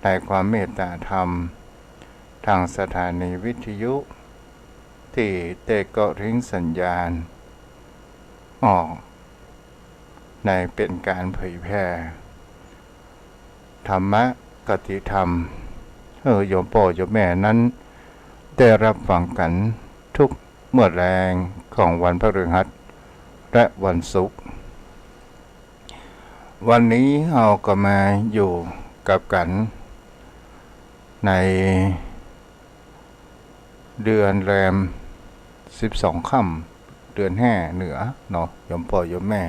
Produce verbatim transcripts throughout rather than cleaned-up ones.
ในความเมตตาธรรม ทางสถานีวิทยุ ที่ได้เกาะริ้งสัญญาณออก ในเป็นการเผยแพร่ ธรรมะคติธรรม เออ โยมป้อโยมแม่นั้น ได้รับฟังกันทุกเมื่อแลงของวันพฤหัสและวันศุกร์ วันนี้เราก็มาอยู่กับกัน ในเดือนแรมสิบสองค่ำ เดือนแห่เหนือเนาะ โยมป้อโยมแม่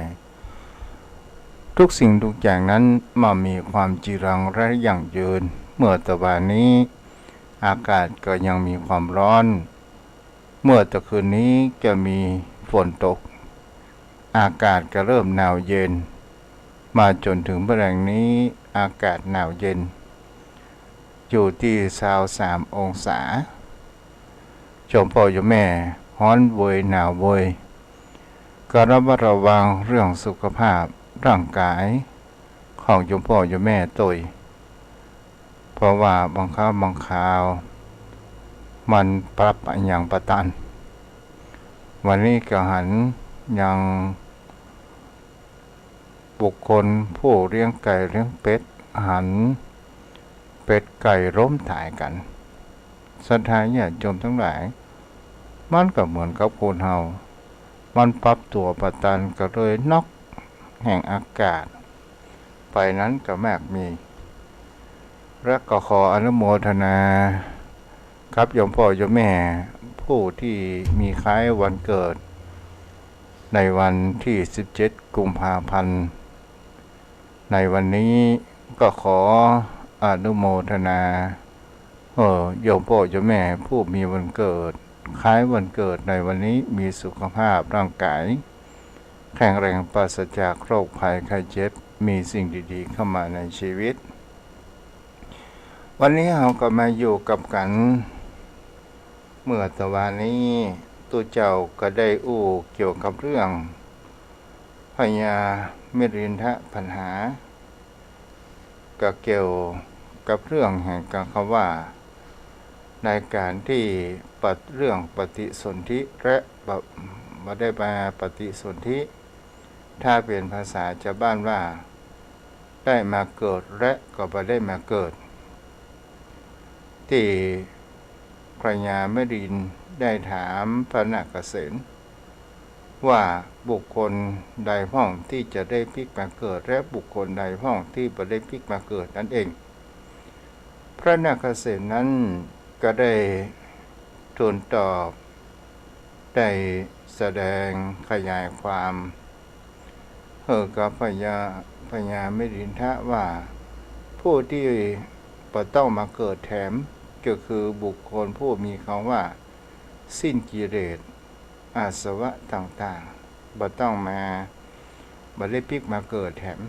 ทุกสิ่งทุกอย่างนั้นมันมีความจีรังและยั่งยืน เมื่อตะวันนี้ อากาศก็ยังมีความร้อน เมื่อตะคืนนี้จะมีฝนตก อากาศก็เริ่มหนาวเย็น มาจนถึงเมื่อแลงนี้ อากาศหนาวเย็น อยู่ที่ซาวสามองศา โยมป้อโยมแม่ ฮ้อนโวยหนาวโวย ก็ระมัดระวังเรื่องสุขภาพร่างกาย ของโยมป้อโยมแม่โตย เพราะว่าบางคราวบางคราว มันปรับอะหยังบ่ตัน วันนี้ก็หันยังบุคคลผู้เลี้ยงไก่เลี้ยงเป็ด หันเป็ดไก่ล้มตายกัน ศรัทธาญาติโยมทั้งหลาย มันก็เหมือนกับคนเฮา มันปรับตั๋วบ่ตันก็เลยน็อกแห่งอากาศ ไปนั้นก็มากมี และก็ขออนุโมทนากับโยมป้อโยมแม่ ผู้ที่มีคล้ายวันเกิด ในวันที่สิบเจ็ดกุมภาพันธ์ ในวันนี้ก็ขออนุโมทนา เออ โยมป้อโยมแม่ผู้มีวันเกิด คล้ายวันเกิดในวันนี้ มีสุขภาพร่างกายแข็งแรง ปราศจากโรคภัยไข้เจ็บ มีสิ่งดีๆเข้ามาในชีวิต วันนี้เราก็มาอยู่กับกัน เมื่อตะวันนี้ ตุ๊เจ้าก็ได้อู้เกี่ยวกับเรื่องพญามิรินทะปัญหา ก็เกี่ยวกับเรื่องแห่งการคำว่า ในการที่ปะ- เรื่องปฏิสนธิและบ่- บ่ได้มาปฏิสนธิ ถ้าเป็นภาษาชาวบ้านว่า ได้มาเกิดและก็บ่ได้มาเกิด ที่พญามิรินทร์ได้ถามพระนาคเษน ว่าบุคคลใดพ่องที่จะได้พลิกมาเกิด และบุคคลใดพ่องที่บ่ได้พลิกมาเกิดนั่นเอง พระนาคเษนนั้นก็ได้ทูลตอบ ได้แสดงขยายความ เออ กับพญา- พญามิรินทะว่า ผู้ที่บ่ต้องมาเกิดแถม ก็คือบุคคลผู้มีคำว่า สิ้นกิเลส อาสวะต่างๆ บ่ต้องมา บ่ได้พลิกมาเกิดแถม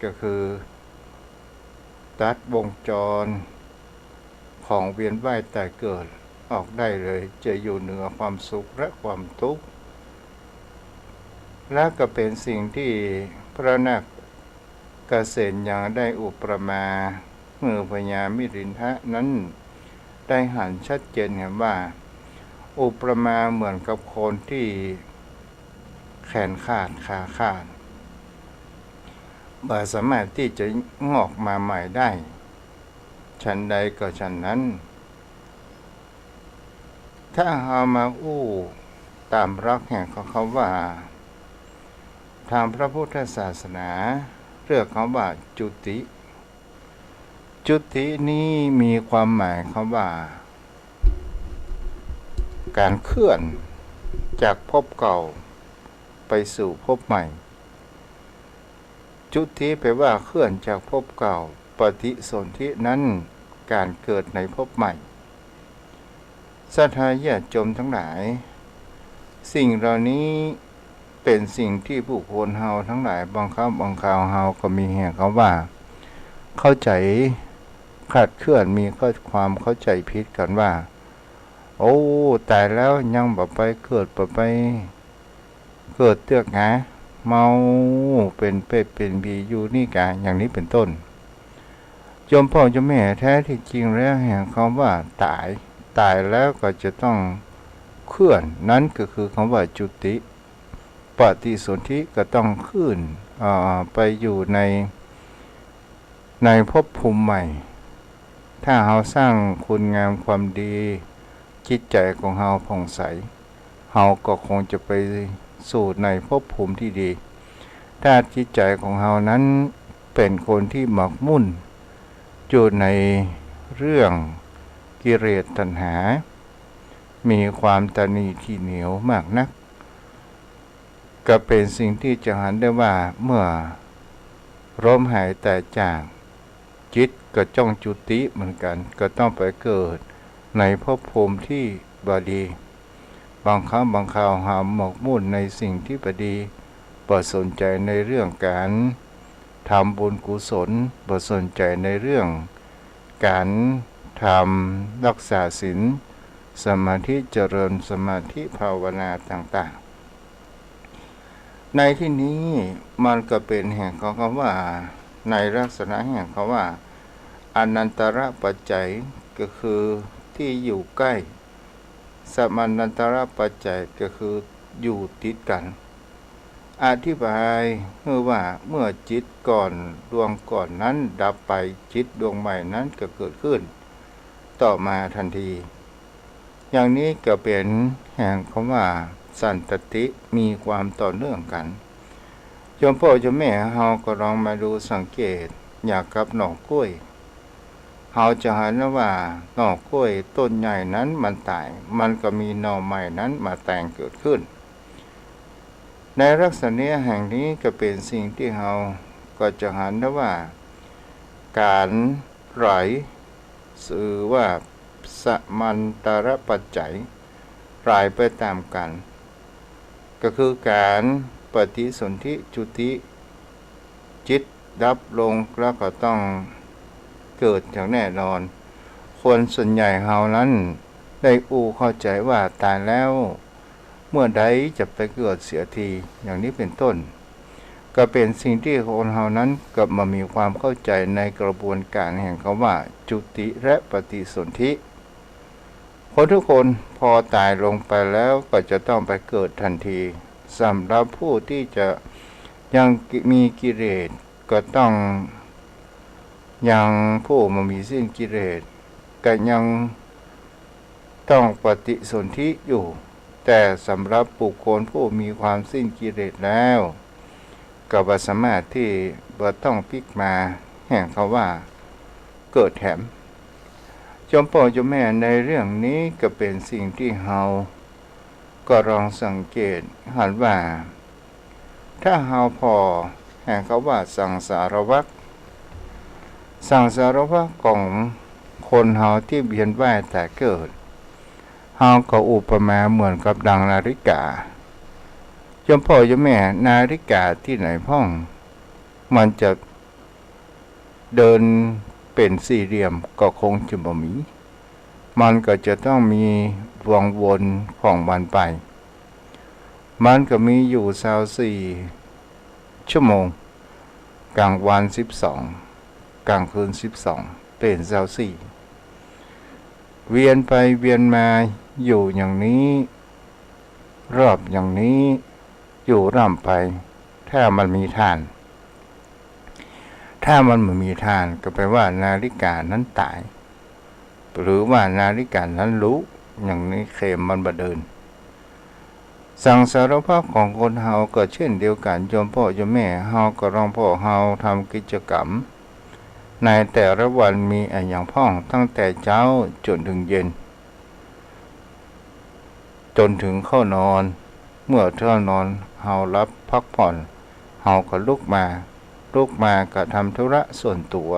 ก็คือ ตัดวงจรของเวียนว่ายตายเกิดออกได้เลย จะอยู่เหนือความสุขและความทุกข์ และก็เป็นสิ่งที่พระนาคเษนยังได้อุปมา เมื่อพญามิรินทะนั้นได้หันชัดเจนเห็นว่า อุปมาเหมือนกับคนที่แขนขาดขาขาด บ่สามารถที่จะงอกมาใหม่ได้ ฉันใดก็ฉันนั้น ถ้าเอามาอู้ตามหลักแห่งเขาว่า ทางพระพุทธศาสนาเรียกคำว่าจุติ จุตินี้มีความหมายคำว่า การเคลื่อนจากภพเก่าไปสู่ภพใหม่ จุติแปลว่าเคลื่อนจากภพเก่า ปฏิสนธินั้นการเกิดในภพใหม่ ศรัทธาญาติโยมทั้งหลาย สิ่งเหล่านี้เป็นสิ่งที่บุคคลเฮาทั้งหลาย บางครั้งบางคราวเฮาก็มีแห่งคำว่า เข้าใจคลาดเคลื่อน มีข้อความเข้าใจผิดกันว่า โอ้ ตายแล้วยังบ่ไปเกิด บ่ไปเกิดเตื้อกหนา เมาเป็นเปรตเป็นผีอยู่นี่กา อย่างนี้เป็นต้น โยมพ่อโยมแม่ แท้ที่จริงแล้วแห่งคำว่าตาย ตายแล้วก็จะต้องเคลื่อน นั่นก็คือคำว่าจุติ ปฏิสนธิก็ต้องขึ้น เอ่อ ไปอยู่ใน ในภพภูมิใหม่ ถ้าเราสร้างคุณงามความดี จิตใจของเราผ่องใส เราก็คงจะไปสู่ในภพภูมิที่ดี ถ้าจิตใจของเรานั้นเป็นคนที่หมกมุ่นอยู่ในเรื่องกิเลสตัณหา มีความตระหนี่ที่เหนียวมากนัก ก็เป็นสิ่งที่จะหันได้ว่าเมื่อล้มหายตายจาก จิตก็ต้องจุติเหมือนกัน ก็ต้องไปเกิดในภพภูมิที่บ่ดี บางครั้งบางคราวเราหมกมุ่นในสิ่งที่บ่ดี บ่สนใจในเรื่องการทำบุญกุศล บ่สนใจในเรื่องการทำรักษาศีล สมาธิ เจริญสมาธิภาวนาต่างๆ ในที่นี้มันก็เป็นแห่งของคำว่า ในลักษณะแห่งคำว่า อนันตรปัจจัย ก็คือที่อยู่ใกล้ สมานันตรปัจจัย ก็คืออยู่ติดกัน อธิบายเพื่อว่าเมื่อจิตก่อนดวงก่อนนั้นดับไป จิตดวงใหม่นั้นก็เกิดขึ้นต่อมาทันที อย่างนี้ก็เป็นแห่งคำว่าสันตติ มีความต่อเนื่องกัน โยมพ่อโยมแม่ เราก็ลองมาดูสังเกตอย่างกับหน่อกล้วย เราจะหันว่าหน่อกล้วยต้นใหญ่นั้นมันตาย มันก็มีหน่อใหม่นั้นมาแตงเกิดขึ้น ในลักษณะแห่งนี้ก็เป็นสิ่งที่เราก็จะหันได้ว่า การไหล หรือว่าสมันตรปัจจัย ไหลไปตามกัน ก็คือการปฏิสนธิจุติ จิตดับลงแล้วก็ต้องเกิดอย่างแน่นอน คนส่วนใหญ่เรานั้นได้อู้เข้าใจว่าตายแล้ว เมื่อใดจะไปเกิดเสียที อย่างนี้เป็นต้น ก็เป็นสิ่งที่คนเรานั้นก็บ่มีความเข้าใจในกระบวนการแห่งคำว่าจุติและปฏิสนธิ คนทุกคนพอตายลงไปแล้วก็จะต้องไปเกิดทันที สำหรับผู้ที่จะยังมีกิเลสก็ต้อง ยังผู้บ่มีสิ้นกิเลสก็ยังต้องปฏิสนธิอยู่ แต่สำหรับบุคคลผู้มีความสิ้นกิเลสแล้ว ก็บ่สามารถที่บ่ต้องพลิกมาแห่งคำว่าเกิดแหม โยมพ่อโยมแม่ ในเรื่องนี้ก็เป็นสิ่งที่เราก็ลองสังเกตหันว่า ถ้าเราผ่อแห่งคำว่าสังสารวัฏ สังสารวัฏของคนเราที่เวียนว่ายตายเกิด เราก็อุปมาเหมือนกับดังนาฬิกา โยมพ่อโยมแม่ นาฬิกาที่ไหนพ่อง มันจะเดินเป็นสี่เหลี่ยมก็คงจะบ่มี มันก็จะต้องมีวงวนของมันไป มันก็มีอยู่ซาวสี่ชั่วโมง กลางวันสิบสอง กลางคืนสิบสอง เป็นซาวสี่ เวียนไปเวียนมาอยู่อย่างนี้ รอบอย่างนี้ อยู่ร่ำไป ถ้ามันมีถ่าน ถ้ามันบ่มีถ่านก็แปลว่านาฬิกานั้นตาย หรือว่านาฬิกานั้นลุ อย่างนี้เข็มมันบ่เดิน สังสารวัฏของคนเฮาก็เช่นเดียวกัน โยมพ่อโยมแม่ เฮาก็ลองผ่อเฮาทำกิจกรรมในแต่ละวันมีอะหยังพ่อง ตั้งแต่เช้าจนถึงเย็น จนถึงเข้านอน เมื่อเข้านอนเฮาหลับพักผ่อน เฮาก็ลุกมา ลุกมาก็ทำธุระส่วนตั๋ว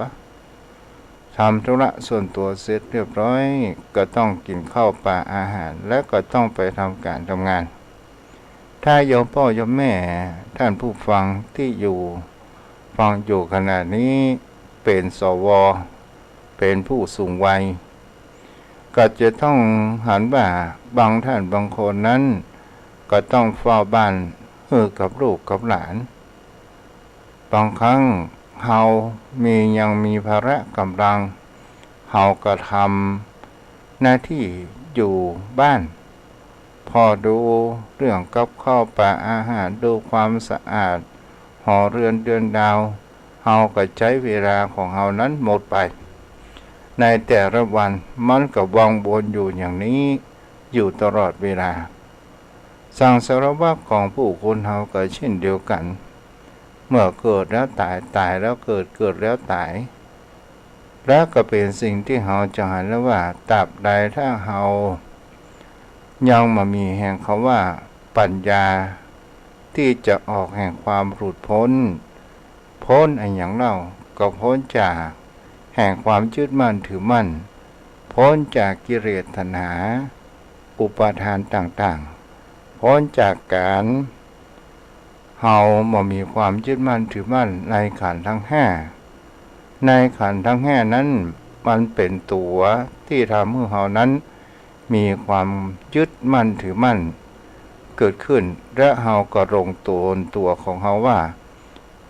ทำธุระส่วนตั๋วเสร็จเรียบร้อย ก็ต้องกินข้าวปลาอาหาร และก็ต้องไปทำการทำงาน ถ้าโยมพ่อโยมแม่ ท่านผู้ฟังที่อยู่ ฟังอยู่ขณะนี้ เป็น สว เป็นผู้สูงวัย ก็จะต้องหันว่า บางท่านบางคนนั้น ก็ต้องเฝ้าบ้านหื้อกับลูกกับหลาน บางครั้ง เฮามี ยังมีภาระกำลัง เฮากระทำหน้าที่อยู่บ้าน พอดูเรื่องกับข้าวปลาอาหาร ดูความสะอาดหอเรือนเดือนดาว เฮาก็ใช้เวลาของเฮานั้นหมดไป ในแต่ละวัน มันก็วังวนอยู่อย่างนี้อยู่ตลอดเวลา สังสารวัฏของผู้คนเฮาก็เช่นเดียวกัน เมื่อเกิดแล้วตาย ตายแล้วเกิด เกิดแล้วตาย และก็เป็นสิ่งที่เฮาจะหันแล้วว่า ตราบใดถ้าเฮายังบ่มีแห่งคำว่าปัญญา ที่จะออกแห่งความหลุดพ้น พ้นอะหยังเล่า ก็พ้นจากแห่งความยึดมั่นถือมั่น พ้นจากกิเลสตัณหา อุปาทานต่างๆ พ้นจากการ เฮาบ่มีความยึดมั่นถือมั่นในขันธ์ทั้งห้า ในขันธ์ทั้งห้านั้น มันเป็นตัวที่ทำให้เฮานั้นมีความยึดมั่นถือมั่นเกิดขึ้น และเฮาก็ลงตัว ตัวของเฮาว่า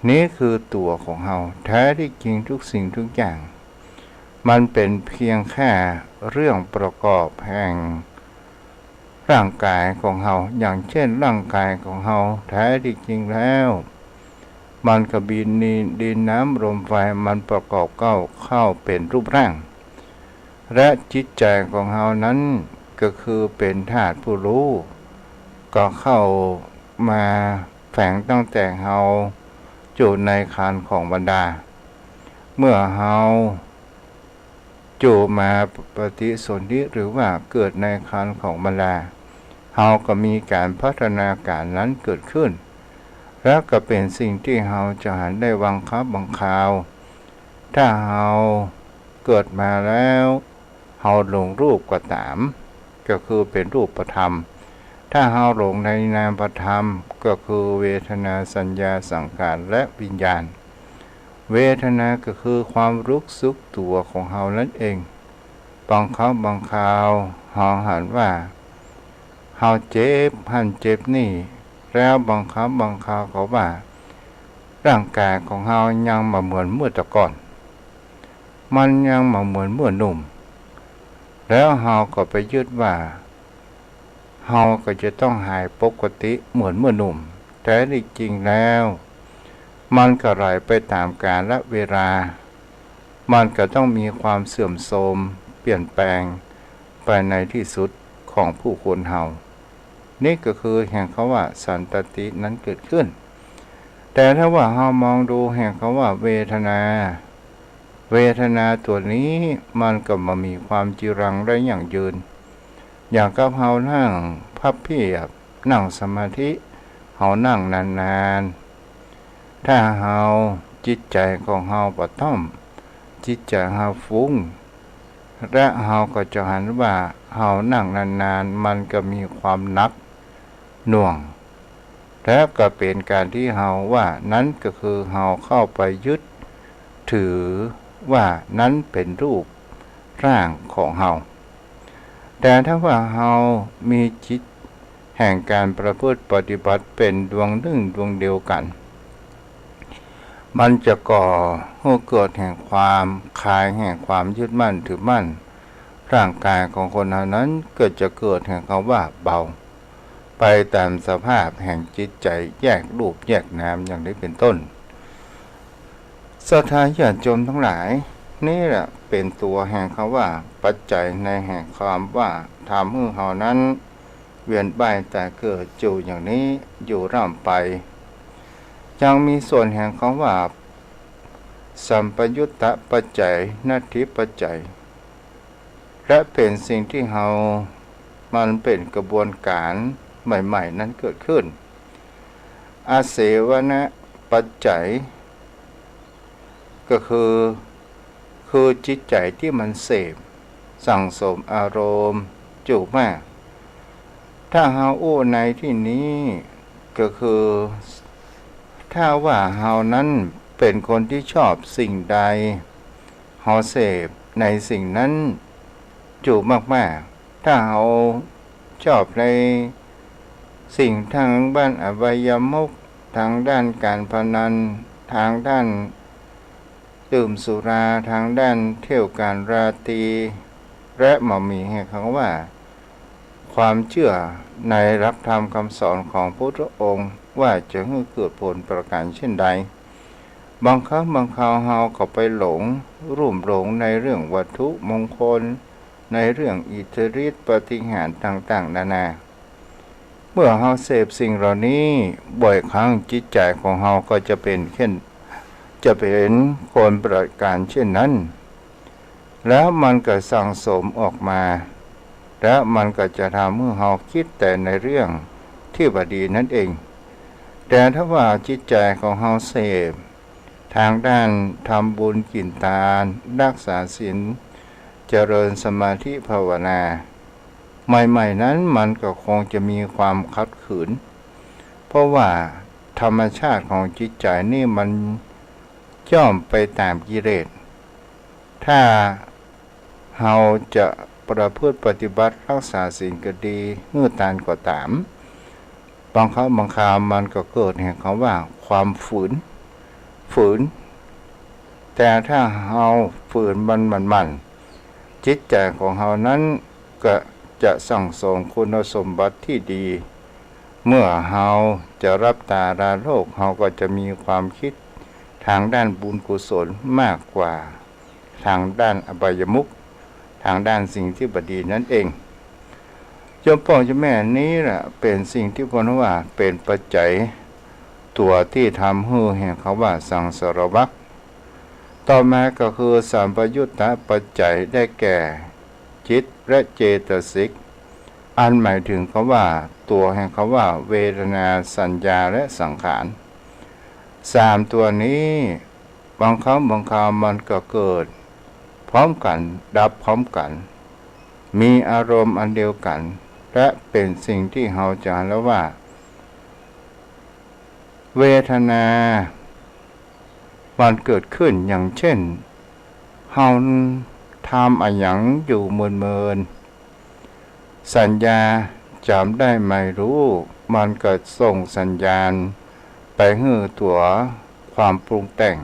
นี่คือตัวของเฮา แท้ที่จริงทุกสิ่งทุกอย่าง มันเป็นเพียงแค่เรื่องประกอบแห่ง ร่างกายของเฮา อย่างเช่นร่างกายของเฮา แท้ที่จริงแล้ว มันก็มีดินน้ำลมไฟ มันประกอบเข้า เข้าเป็นรูปร่าง และจิตใจของเฮานั้นก็คือเป็นธาตุผู้รู้ ก็เข้ามาแฝงตั้งแต่เฮาอยู่ในครรภ์ของมารดา เมื่อเฮา อยู่มาปฏิสนธิ หรือว่าเกิดในครรภ์ของมารดา เฮาก็มีการพัฒนาการนั้นเกิดขึ้น และก็เป็นสิ่งที่เฮาจะหันได้บางครั้งบางคราว ถ้าเฮาเกิดมาแล้ว เฮาหลงรูปก็ตาม ก็คือเป็นรูปธรรม ถ้าเฮาหลงในนามธรรม ก็คือเวทนา สัญญา สังขาร และวิญญาณ เวทนาก็คือความรู้สึกตัวของเฮานั่นเอง บางครั้งบางคราวเฮาหันว่าเฮาเจ็บหั้นเจ็บนี่ แล้วบางครั้งบางคราวก็ว่าร่างกายของเฮายังบ่เหมือนเมื่อแต่ก่อน มันยังบ่เหมือนเมื่อหนุ่ม แล้วเฮาก็ไปยึดว่า เฮาก็จะต้องหายปกติเหมือนเมื่อหนุ่ม แท้ที่จริงแล้ว มันก็ไหลไปตามกาลเวลา มันก็ต้องมีความเสื่อมโทรมเปลี่ยนแปลงไปในที่สุดของผู้คนเฮา นี่ก็คือแห่งคำว่าสันตตินั้นเกิดขึ้น แต่ถ้าว่าเฮามองดูแห่งคำว่าเวทนา เวทนาตัวนี้มันก็บ่มีความจีรังและยั่งยืน อย่างกับเฮานั่งพับเพียบ นั่งสมาธิ เฮานั่งนานๆ ถ้าเฮาจิตใจของเฮาบ่ต้อม จิตใจเฮาฟุ้ง และเฮาก็จะหันว่าเฮานั่งนานๆ มันก็มีความหนักหน่วง และก็เป็นการที่เฮาว่านั้นก็คือเฮาเข้าไปยึดถือว่านั้นเป็นรูปร่างของเฮา แต่ถ้าว่าเฮามีจิตแห่งการประพฤติปฏิบัติเป็นดวงหนึ่งดวงเดียวกัน มันจะก่อให้เกิดแห่งความคลายแห่งความยึดมั่นถือมั่น ร่างกายของคนเหล่านั้นก็จะเกิดแห่งคำว่าเบา ไปตามสภาพแห่งจิตใจแยกรูปแยกนามอย่างนี้เป็นต้น ศรัทธาญาติโยมทั้งหลาย นี่แหละเป็นตัวแห่งคำว่าปัจจัยในแห่งความว่าทำให้เฮานั้นเวียนว่ายตายเกิดอยู่อย่างนี้อยู่ร่ำไป ยังมีส่วนแห่งคำว่าสัมปยุตตปัจจัย นัตถิปัจจัย และเป็นสิ่งที่เฮา มันเป็นกระบวนการใหม่ๆ นั้นเกิดขึ้น อาเสวณปัจจัย ก็คือ คือจิตใจที่มันเสพสั่งสมอารมณ์อยู่มาก ถ้าเฮาอู้ในที่นี้ก็คือ ถ้าว่าเฮานั้นเป็นคนที่ชอบสิ่งใด เฮาเสพในสิ่งนั้นอยู่มากๆ ถ้าเฮาชอบในสิ่งทางด้านอบายมุข ทางด้านการพนัน ทางด้าน ดื่มสุราทางด้านเที่ยวการราตรี และบ่มีแห่งคำว่า ความเชื่อในหลักธรรมคำสอนของพระพุทธองค์ว่าจะให้เกิดผลประการเช่นใด บางครั้งบางคราวเราก็ไปหลงลุ่มหลงในเรื่องวัตถุมงคล ในเรื่องอิทธิฤทธิ์ปาฏิหาริย์ต่างๆ นานา เมื่อเราเสพสิ่งเหล่านี้บ่อยครั้งจิตใจของเราก็จะเป็นเช่น จะเป็นคนประการเช่นนั้น แล้วมันก็สั่งสมออกมา แล้วมันก็จะทำให้เราคิดแต่ในเรื่องที่บ่ดีนั่นเอง แต่ถ้าว่าจิตใจของเราเสพ ทางด้านทำบุญกินทาน รักษาศีล เจริญสมาธิภาวนา ใหม่ๆ นั้นมันก็คงจะมีความขัดขืน เพราะว่าธรรมชาติของจิตใจนี่มันย่อมไปตามกิเลส ถ้าเราจะประพฤติปฏิบัติรักษาศีลก็ดี หื้อทานก็ตาม บางครั้งบางคราวมันก็เกิดแห่งคำว่าความฝืน ฝืน แต่ถ้าเราฝืนมันหมั่นๆ จิตใจของเรานั้นก็จะสั่งสมคุณสมบัติที่ดี เมื่อเราจะรับตาราโลก เราก็จะมีความคิดทางด้านบุญกุศลมากกว่า ทางด้านอบายมุข ทางด้านสิ่งที่บ่ดีนั่นเอง โยมพ่อโยมแม่ นี้แหละเป็นสิ่งที่เปิ้นว่าเป็นปัจจัยตัวที่ทำหื้อแห่งคำว่าสังสารวัฏ ต่อมาก็คือสัมปยุตตปัจจัยได้แก่จิตและเจตสิก อันหมายถึงคำว่าตัวแห่งคำว่าเวทนาสัญญาและสังขาร สามตัวนี้ บางครั้งบางคราวมันก็เกิดพร้อมกัน ดับพร้อมกัน มีอารมณ์อันเดียวกัน และเป็นสิ่งที่เราจะเรียกว่า เวทนา มันเกิดขึ้นอย่างเช่น เราทำอะหยังอยู่เมินๆ สัญญาจำได้ไม่รู้ มันก็ส่งสัญญาณไปหื้อตัวความปรุงแต่ง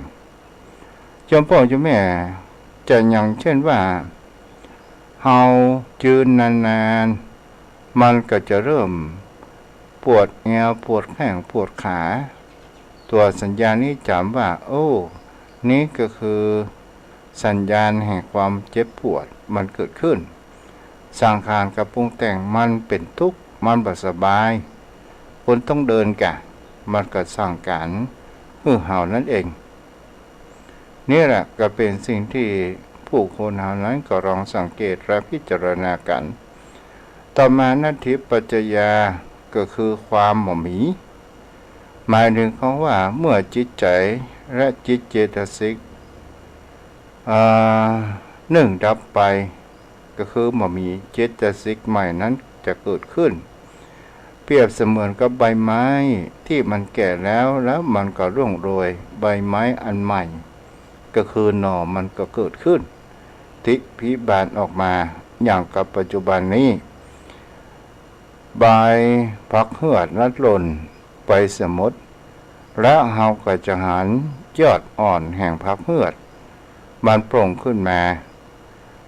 โยมพ่อโยมแม่ จะอย่างเช่นว่า เรายืนนานๆ มันก็จะเริ่มปวดเอว ปวดแข้ง ปวดขา ตัวสัญญาณนี้จำว่า โอ้ นี้ก็คือสัญญาณแห่งความเจ็บปวดมันเกิดขึ้น สังขารกับปรุงแต่งมันเป็นทุกข์ มันบ่สบาย คนต้องเดินกะ มันก็สั่งการหื้อเฮานั่นเอง นี่แหละก็เป็นสิ่งที่ผู้คนเหล่านั้นก็ลองสังเกตและพิจารณากัน ต่อมานัตถิปัจจยา ก็คือความบ่มี หมายถึงคำว่าเมื่อจิตใจและจิตเจตสิก เอ่อ หนึ่งดับไป ก็คือบ่มี เจตสิกใหม่นั้นจะเกิดขึ้น เปรียบเสมือนกับใบไม้ที่มันแก่แล้ว แล้วมันก็ร่วงโรย ใบไม้อันใหม่ ก็คือหน่อมันก็เกิดขึ้น ผลิบานออกมา อย่างกับปัจจุบันนี้ ใบผักเฮือดนั้นหล่นไปเสียหมด แล้วเฮาก็จะหันยอดอ่อนแห่งผักเฮือด มันโผล่ขึ้นมา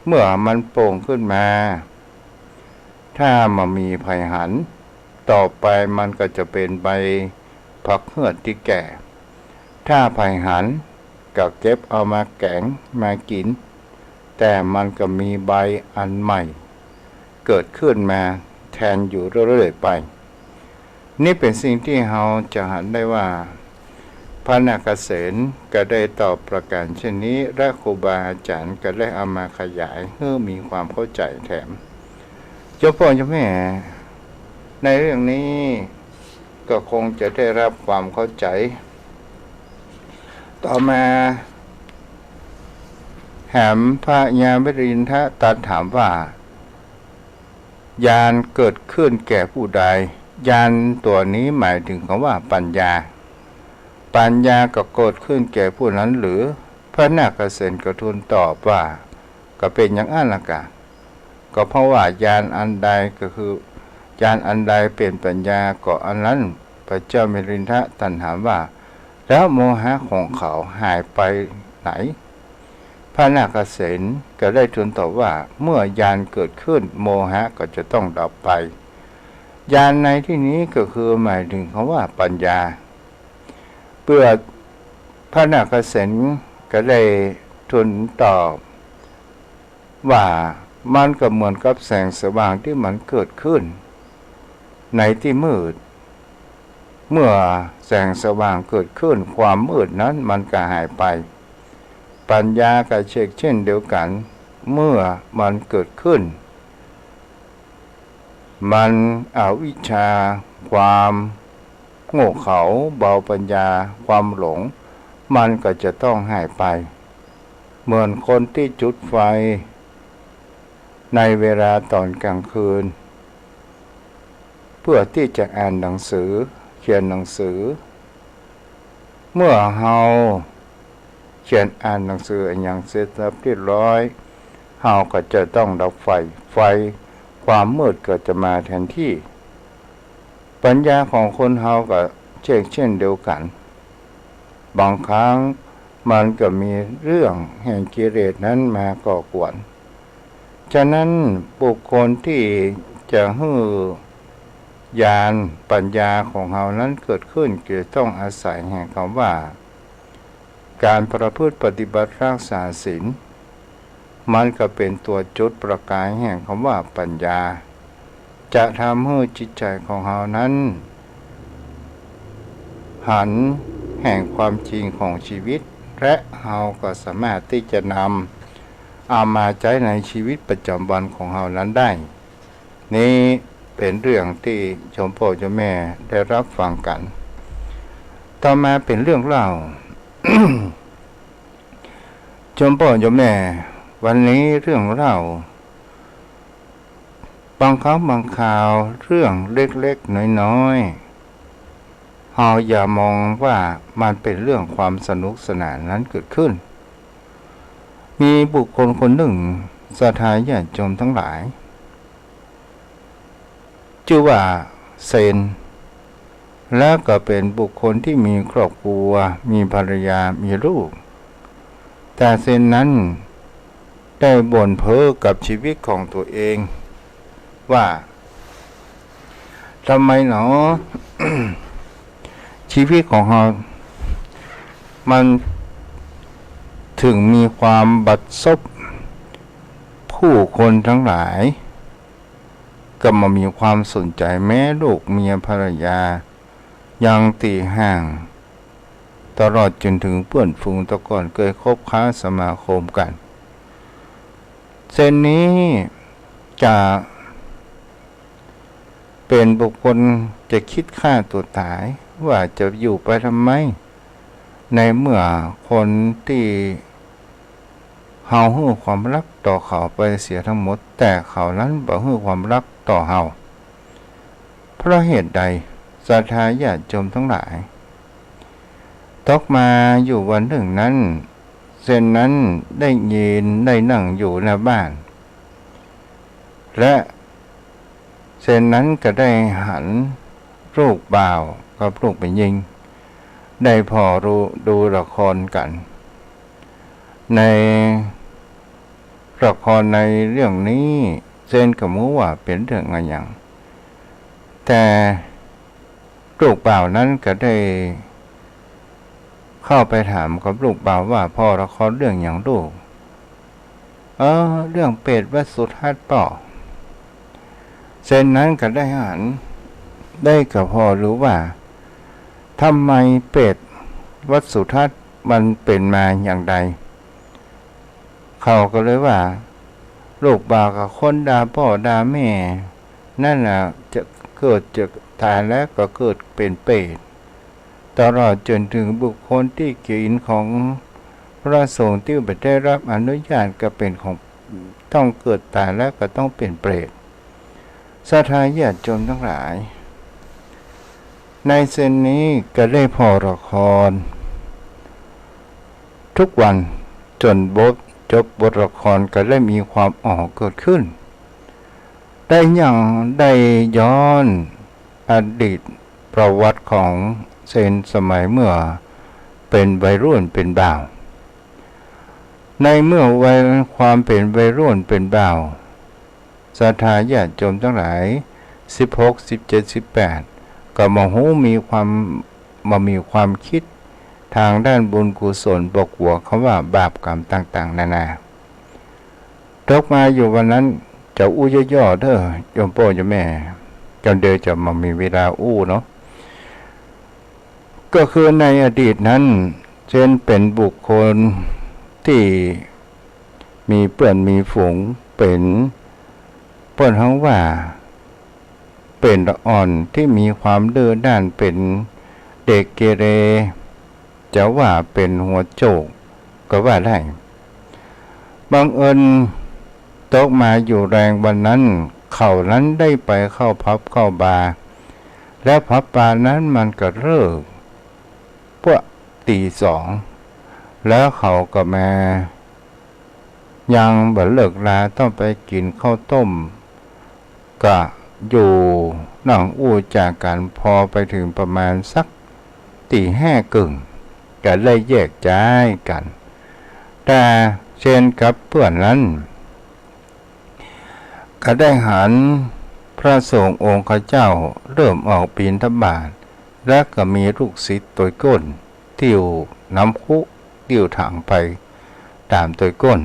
เมื่อมันโผล่ขึ้นมา ถ้าบ่มีไผหัน ต่อไปมันก็จะเป็นใบผักเฮือดที่แก่ ถ้าไผหัน ก็เก็บเอามาแกงมากิน แต่มันก็มีใบอันใหม่ เกิดขึ้นมาแทนอยู่เรื่อยๆไป นี่เป็นสิ่งที่เราจะหันได้ว่า พระนาคเสนก็ได้ตอบประการเช่นนี้ และครูบาอาจารย์ก็ได้เอามาขยายให้มีความเข้าใจแถม โยมพ่อโยมแม่ ในเรื่องนี้ก็คงจะได้รับความเข้าใจ ต่อมา แถมพระยามิรินทะตรัสถามว่า ญาณเกิดขึ้นแก่ผู้ใด ญาณตัวนี้หมายถึงคำว่าปัญญา ปัญญาก็เกิดขึ้นแก่ผู้นั้นหรือ พระนาคเสนก็ทูลตอบว่า ก็เป็นอย่างนั้นละกะ ก็เพราะว่าญาณอันใดก็คือ ญาณอันใดเป็นปัญญาก็อันนั้น พระเจ้ามิรินทะตรัสถามว่า แล้วโมหะของเขาหายไปไหน ระนาคเษนก็ได้ทูลตอบว่า เมื่อญาณเกิดขึ้น โมหะก็จะต้องดับไป ญาณในที่นี้ก็คือหมายถึงคำว่าปัญญา เปื้อพระนาคเษนก็ได้ทูลตอบว่า มันก็เหมือนกับแสงสว่างที่มันเกิดขึ้นในที่มืด เมื่อแสงสว่างเกิดขึ้น ความมืดนั้นมันก็หายไป ปัญญาก็เช่นเดียวกัน เมื่อมันเกิดขึ้น มันอวิชชา ความโง่เขลา เบาปัญญา ความหลง มันก็จะต้องหายไป เหมือนคนที่จุดไฟในเวลาตอนกลางคืน เพื่อที่จะอ่านหนังสือ เขียนหนังสือ เมื่อเฮาเขียนอ่านหนังสืออะหยังเสร็จสับเรียบร้อย เฮาก็จะต้องดับไฟ ไฟ ความมืดก็จะมาแทนที่ ปัญญาของคนเฮาก็เช่น เช่นเดียวกัน บางครั้งมันก็มีเรื่องแห่งกิเลสนั้นมาก่อกวน ฉะนั้นบุคคลที่จะหื้อญาณปัญญาของเฮานั้นเกิดขึ้น จะต้องอาศัยแห่งคำว่า การประพฤติปฏิบัติรักษาศีล มันก็เป็นตัวจุดประกายแห่งคำว่าปัญญา จะทำให้จิตใจของเฮานั้น หันแห่งความจริงของชีวิต และเฮาก็สามารถที่จะนำเอามาใช้ในชีวิตประจำวันของเฮานั้นได้ นี้เป็นเรื่องที่โยมพ่อโยมแม่ได้รับฟังกัน ต่อมาเป็นเรื่องเล่า โยมพ่อโยมแม่ วันนี้เรื่องเล่า บางครั้งบางคราวเรื่องเล็กๆน้อยๆ เฮาอย่ามองว่ามันเป็นเรื่องความสนุกสนานนั้นเกิดขึ้น มีบุคคลคนหนึ่ง ศรัทธาญาติโยมทั้งหลาย ชื่อว่าเซน และก็เป็นบุคคลที่มีครอบครัว มีภรรยา มีลูก แต่เซนนั้นได้บ่นเพ้อกับชีวิตของตัวเองว่า ทำไมหนอ ชีวิตของเรา มันถึงมีความบัดซบ ผู้คนทั้งหลาย ก็มามีความสนใจ แม้ลูกเมียภรรยา ยังติห่าง ตลอดจนถึงเพื่อนฝูงแต่ก่อนเคยคบค้าสมาคมกัน เช่นนี้จะเป็นบุคคลจะคิดฆ่าตัวตาย ว่าจะอยู่ไปทำไม ในเมื่อคนที่ เฮาหื้อความฮักต่อเขาไปเสียทั้งหมด แต่เขานั้นบ่หื้อความฮักต่อเฮา เพราะเหตุใด ศรัทธาญาติโยมทั้งหลาย ตกมาอยู่วันหนึ่งนั้น เซนนั้นได้ยืนได้นั่งอยู่หน้าบ้าน และ เซนนั้นก็ได้หันลูกบ่าวกับลูกแม่ญิง ได้ผ่อดู ดูละครกัน ในละครในเรื่องนี้ เซนก็บ่ฮู้ว่าเป็นเรื่องอะหยัง แต่ ลูกบ่าวนั้นก็ได้เข้าไปถามกับลูกบ่าวว่า ผ่อละครเรื่องหยังลูก เออ เรื่องเปรตวัดสุทัศน์ป้อ เซนนั้นก็ได้หัน ได้ก็ผ่อดูว่า ทำไมเปรตวัดสุทัศน์มันเป็นมาอย่างใด เขาก็เลยว่า ลูกบ่าวก็คนด่าป้อด่าแม่ นั่นน่ะ จะเกิดจะตายแล้วก็เกิดเป็นเปรต ตลอดจนถึงบุคคลที่กินของพระสงฆ์ที่บ่ได้รับอนุญาตก็เป็นของ ต้องเกิดตายแล้วก็ต้องเป็นเปรต ศรัทธาญาติโยมทั้งหลาย ในเซนนี้ก็ได้ผ่อละคร ทุกวันจนบท จบบทละครก็ได้มีความอ๋อเกิดขึ้น ได้ยังได้ย้อนอดีตประวัติของเซนสมัยเมื่อเป็นวัยรุ่นเป็นบ่าว ในเมื่อวัยความเป็นวัยรุ่นเป็นบ่าว ศรัทธาญาติโยมทั้งหลาย สิบหก สิบเจ็ด สิบแปด ก็บ่ฮู้มีความ บ่มีความคิดทางด้านบุญกุศล บ่กั๋วคำว่าบาปกรรมต่างๆ นานา ตกมาอยู่วันนั้น เจ้าอู้ย่อๆ เด้อ โยมป้อโยมแม่ กำเดียวจะบ่มีเวลาอู้เนาะ ก็คือในอดีตนั้น เช่นเป็นบุคคลที่มีเพื่อนมีฝูง เป็น เปิ้นฮ้องว่า เป็นละอ่อนที่มีความดื้อด้าน เป็นเด็กเกเร จะว่าเป็นหัวโจกก็ว่าได้ บังเอิญตกมาอยู่แรงวันนั้น เขานั้นได้ไปเข้าผับเข้าบาร์ แล้วผับบาร์นั้นมันก็เลิก พวกตีสอง แล้วเขาก็มา ยังบ่เลิกลา ต้องไปกิ๋นข้าวต้ม ก็อยู่นั่งอู้จ๋ากั๋น พอไปถึงประมาณสักตีห้ากึ่ง ก็ได้แยกย้ายกั๋น แต่เชนกับเพื่อนนั้น ก็ได้หันพระสงฆ์องค์เจ้าเริ่มออกบิณฑบาต และก็มีลูกศิษย์ตวยก้น ติ้วนำคุ ติ้วถังไปต๋ามตวยก้น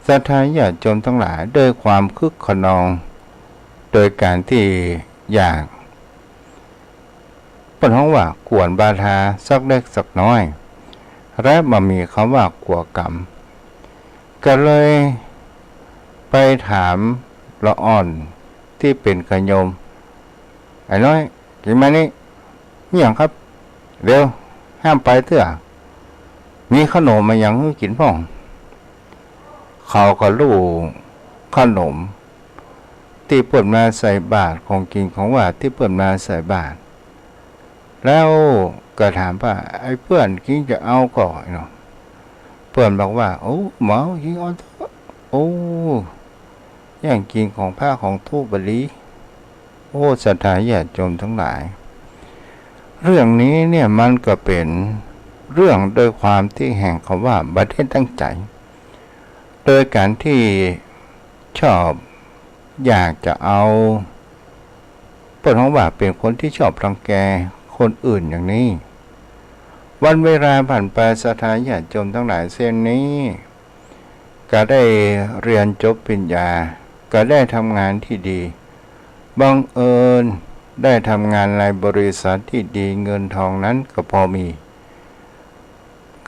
ศรัทธาญาติโยมทั้งหลาย ด้วยความคึกคะนอง โดยการที่อยาก เปิ้นฮ้องว่าก๋วนบาทาสักเล็กสักน้อย และบ่มีคำว่ากั๋วกรรม ก็เลยไปถามละอ่อนตี้เป๋นขะโยม ไอ้น้อย กิ๋นมานี่ มีหยังครับ เดี๋ยว ห้ามไปเตื้อ มีขนมมาหยังหื้อกิ๋นพ่อง เขาก็ลู่ขนมตี้เปิ้นมาใส่บาตร ของกิ๋นของหวานตี้เปิ้นมาใส่บาตร แล้วก็ถามว่า ไอ้เพื่อน คิงจะเอาก่อเนาะ เพื่อนบอกว่า โอ้ บ่เอา คิงเอาเถอะ โอ้ แย่งกิ๋นของพระของทูตบ่ดี โอ้ ศรัทธาญาติโยมทั้งหลาย เรื่องนี้เนี่ยมันก็เป๋นเรื่องด้วยความตี้แห่งคำว่าบ่ได้ตั้งใจ๋ โดยการที่ชอบอยากจะเอา เปิ้นฮ้องว่าเป๋นคนที่ชอบรังแกคนอื่นอย่างนี้ วันเวลาผ่านไป ศรัทธาญาติโยมทั้งหลายเช่นนี้ ก็ได้เรียนจบปริญญา ก็ได้ทำงานที่ดี บังเอิญได้ทำงานในบริษัทที่ดี เงินทองนั้นก็พอมี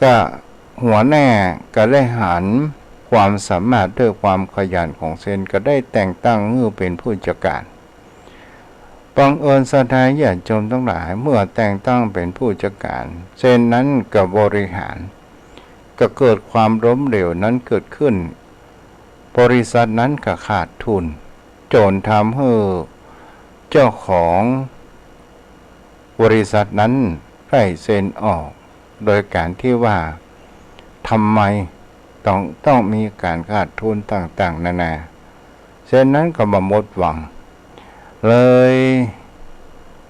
ก็หัวหน้าก็ได้หันความสามารถด้วยความขยันของเชน ก็ได้แต่งตั้งหื้อเป๋นผู้จัดการ บังเอิญศรัทธาญาติโยมทั้งหลาย เมื่อแต่งตั้งเป๋นผู้จัดการ เชนนั้นก็บริหาร ก็เกิดความล้มเหลวนั้นเกิดขึ้น บริษัทนั้นก็ขาดทุน จนทำหื้อเจ้าของบริษัทนั้นได้เซ็นออก โดยการที่ว่าทำไมต้อง ต้องมีการขาดทุนต่างๆ นานา เช่นนั้นก็บ่หมดหวัง เลย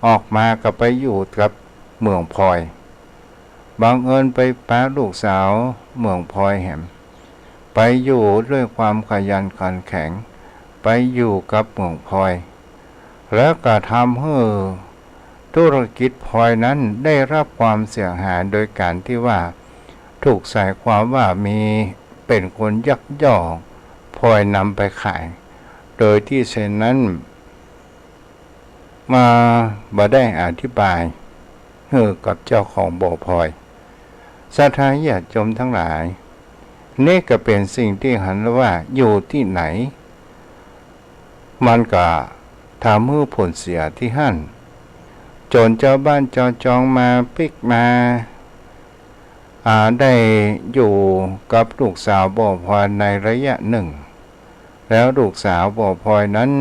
ออกมาก็ไปอยู่กับเมืองพลอย บังเอิญไปปะลูกสาวเมืองพลอยแหม ไปอยู่ด้วยความขยันขันแข็ง ไปอยู่กับเมืองพลอย แล้วก็ทำให้ธุรกิจพลอยนั้นได้รับความเสียหาย โดยการที่ว่าถูกใส่ความว่ามี เป็นคนยักยอกพลอยนำไปขาย โดยที่เช่นนั้น มาบ่ได้อธิบายหื้อกับเจ้าของบ่อพลอย ศรัทธาญาติโยมทั้งหลาย นี่ก็เป็นสิ่งที่หันว่าอยู่ที่ไหน มันก็ทำหื้อผลเสียที่หั้น จนเจ้าบ้านเจ้าจองมาปิ๊กมา อ่า ได้อยู่กับลูกสาวบ่อพลอยในระยะหนึ่ง แล้วลูกสาวบ่อพลอยนั้น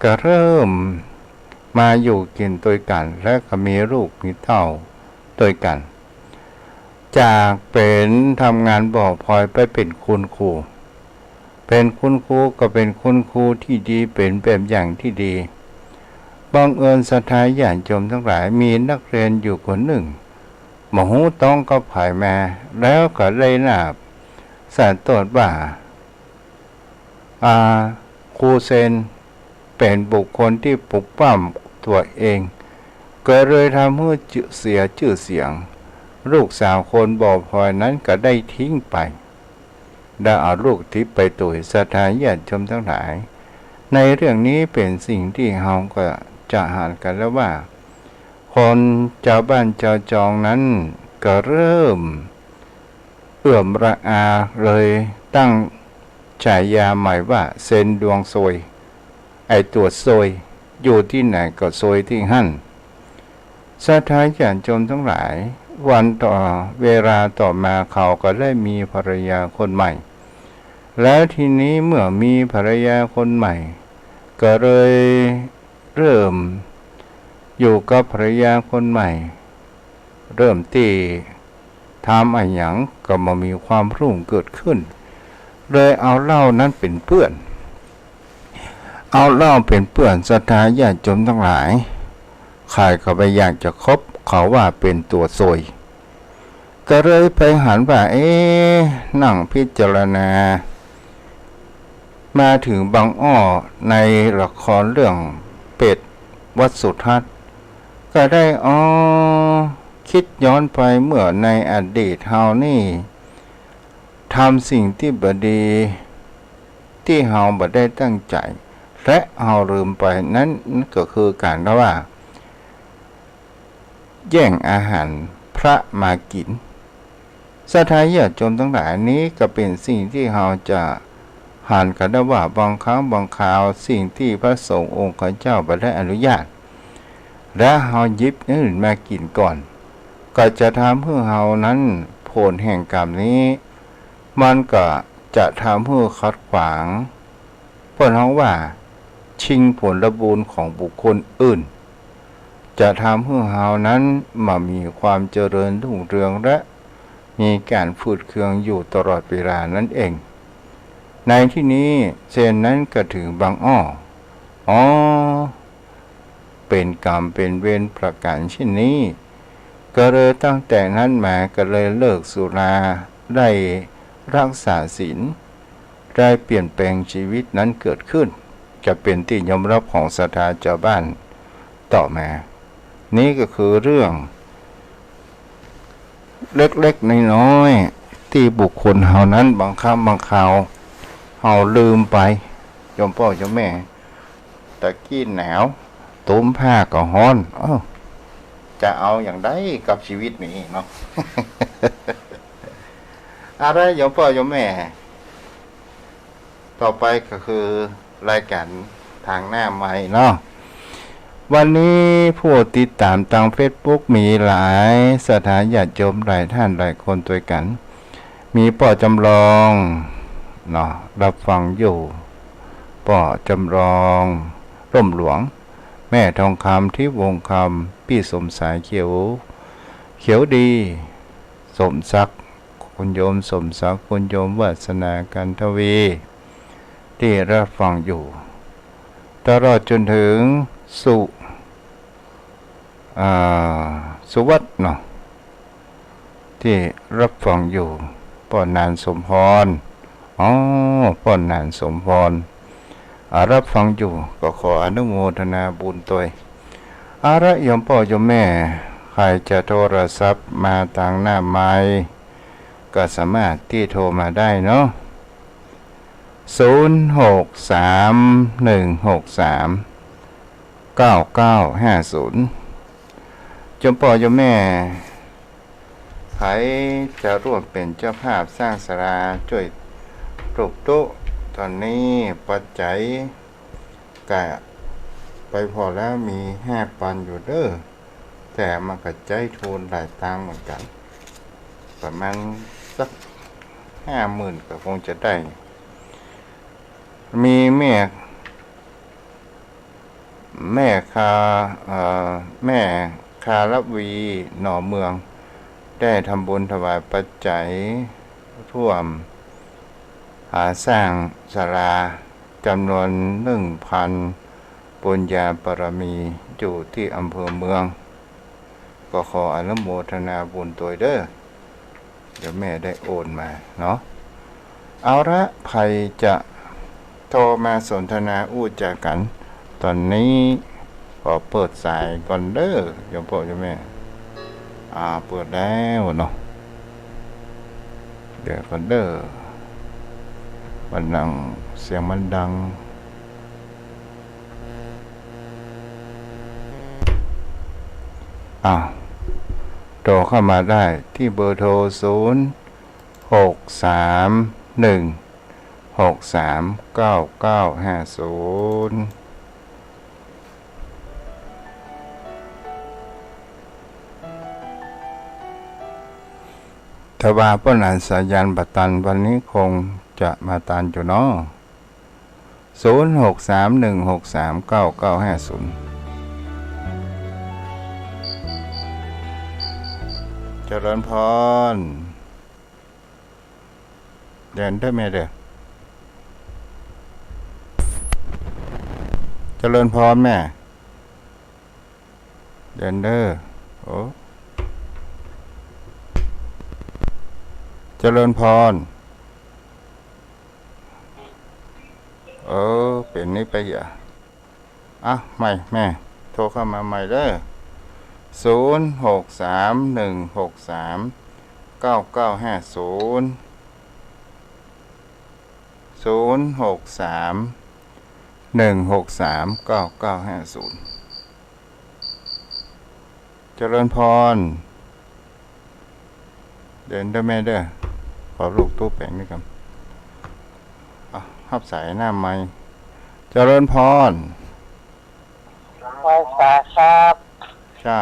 ก็เริ่มมาอยู่กิ๋นตวยกั๋น และก็มีลูกมีเต้าตวยกั๋น จากเป๋นทำงานบ่อพลอยไปเป๋นคุณครู เป๋นคุณครูก็เป๋นคุณครูที่ดี เป๋นแบบอย่างที่ดี บังเอิญศรัทธาญาติโยมทั้งหลาย มีนักเรียนอยู่คนหนึ่ง บ่ฮู้ต้องกับใผมา แล้วก็ได้ลาบ สะโตดว่า อา ครูเซนเป็นบุคคลที่ปกป้องตัวเอง ก็เลยทำให้เสียชื่อเสียง ลูกสาวคนบ่อพลอยนั้นก็ได้ทิ้งไป ได้เอาลูกทิพย์ไปตุย ศรัทธาญาติโยมทั้งหลาย ในเรื่องนี้เป็นสิ่งที่เราก็จะหันกันแล้วว่า คนชาวบ้านชาวจองนั้นก็เริ่มเอื่อมระอา เลยตั้งฉายาใหม่ว่าเซนดวงซวย ไอ้ตัวซวย อยู่ที่ไหนก็ซวยที่นั่น ศรัทธาญาติโยมทั้งหลาย วันต่อเวลาต่อมาเขาก็ได้มีภรรยาคนใหม่ แล้วทีนี้เมื่อมีภรรยาคนใหม่ ก็เลยเริ่มอยู่กับภรรยาคนใหม่ เริ่มตี้ทำอะหยังก็บ่มีความรุ่งเกิดขึ้น เลยเอาเหล้านั้นเป็นเพื่อน เอาเหล้าเป็นเพื่อน ศรัทธาญาติโยมทั้งหลาย ใครก็ไม่อยากจะคบเขาว่าเป็นตัวซวย ก็เลยไปหันว่า เอ๊ะ นั่งพิจารณา มาถึงบางอ้อในละครเรื่องเปรตวัดสุทัศน์ ก็ได้ อ๋อ คิดย้อนไปเมื่อในอดีตเฮานี่ทำสิ่งที่บ่ดี ที่เฮาบ่ได้ตั้งใจ และเฮาลืมไป นั้นก็คือการที่ว่า แย่งอาหารพระมากิน ศรัทธาญาติโยมทั้งหลาย นี้ก็เป็นสิ่งที่เฮาจะหันกันได้ว่า บางครั้งบางคราวสิ่งที่พระสงฆ์องค์ข้าเจ้าบ่ได้อนุญาต และเฮาหยิบอย่างอื่นมากินก่อน ก็จะทำให้เฮานั้นผลแห่งกรรมนี้ มันก็จะทำให้ขัดขวาง เปิ้นฮ้องว่าชิงผลบุญของบุคคลอื่น จะทำให้เฮานั้นบ่มีความเจริญรุ่งเรืองและมีการฝืดเคืองอยู่ตลอดเวลานั่นเอง ในที่นี้เซนนั้นก็ถึงบางอ้อ อ๋อ เป็นกรรมเป็นเวรประการเช่นนี้ ก็เลยตั้งแต่นั้นมาก็เลยเลิกสุรา ได้รักษาศีล ได้เปลี่ยนแปลงชีวิตนั้นเกิดขึ้น จะเป็นที่ยอมรับของศรัทธาชาวบ้านต่อมา นี้ก็คือเรื่องเล็กๆน้อยๆ ที่บุคคลเฮานั้นบางครั้งบางคราวเฮาลืมไป โยมป้อโยมแม่ ตะกี้หนาว ตุ้มผ้าก็ฮ้อน เอ้า จะเอาอย่างใดกับชีวิตนี้เนาะ เอาละโยมป้อโยมแม่ ต่อไปก็คือรายการทางหน้าไมค์เนาะ วันนี้ผู้ติดตามทางเฟซบุ๊กมีหลายศรัทธาญาติโยมหลายท่านหลายคนด้วยกัน มีป้อจำลองเนาะ รับฟังอยู่ ป้อจำลอง ร่มหลวง แม่ทองคำ ทิพย์วงศ์คำ พี่สมสาย เขียว เขียวดี สมศักดิ์ คุณโยมสมศักดิ์ คุณโยมวาสนา กันทวี ที่รับฟังอยู่ ตลอดจนถึงสุ อ่า สุวัสดิ์เนาะ ที่รับฟังอยู่ ป้อหนานสมพร อ๋อ ป้อหนานสมพร อ่า รับฟังอยู่ ก็ขออนุโมทนาบุญตวย เอาละโยมป้อโยมแม่ ใครจะโทรศัพท์มาทางหน้าไมค์ ก็สามารถที่โทรมาได้เนาะ ศูนย์หกสาม หนึ่งหกสาม เก้าเก้าห้าศูนย์ โยมป้อโยมแม่ ใครจะร่วมเป็นเจ้าภาพสร้างศาลาช่วยปลูกตุ๊ ตอนนี้ปัจจัยก็ไปพอแล้ว มีห้าปันอยู่เด้อ แต่มันก็ใจ๊ทุนหลายตังค์เหมือนกัน ประมาณสักห้าหมื่นก็คงจะได้ มีแม่ แม่คา เอ่อ แม่คารวี หน่อเมือง ได้ทำบุญถวายปัจจัยร่วม หาสร้างศาลาจำนวนหนึ่งพันบุญญาบารมี อยู่ที่อำเภอเมือง ก็ขออนุโมทนาบุญตวยเด้อ เดี๋ยวแม่ได้โอนมาเนาะ เอาละ ใครจะโทรมาสนทนาอู้จ๋ากัน ตอนนี้ขอเปิดสายก่อนเด้อ โยมพ่อโยมแม่ อ่า เปิดแล้วเนาะ เดี๋ยวก่อนเด้อ มันดัง เสียงมันดัง อ่ะ โทรเข้ามาได้ที่เบอร์โทร ศูนย์ หก สาม หนึ่ง หก สาม เก้า เก้า ห้า ศูนย์ แต่ว่าป้อหนานสายันบ่ตัน วันนี้คงจะมาตันอยู่เนาะ ศูนย์ หก สาม หนึ่ง หก สาม เก้า เก้า ห้า ศูนย์ เจริญพร เดินเด้อแม่เด้อ เจริญพรแม่ เดินเด้อ โอ้ เจริญพร เออ เป็นนี่ไปอย่า อ่ะ ใหม่แม่ โทรเข้ามาใหม่เด้อ ศูนย์ หก สาม หนึ่ง หก สาม เก้า เก้า ห้า ศูนย์ ศูนย์ หก สาม หนึ่ง หก สาม เก้า เก้า ห้า ศูนย์ เจริญพร เดินเด้อแม่เด้อ ขอลูกตู้แปลงนี่ก่อน อ่ะ ฮับสายหน้าไมค์ เจริญพร ไหว้สาครับ เจ้า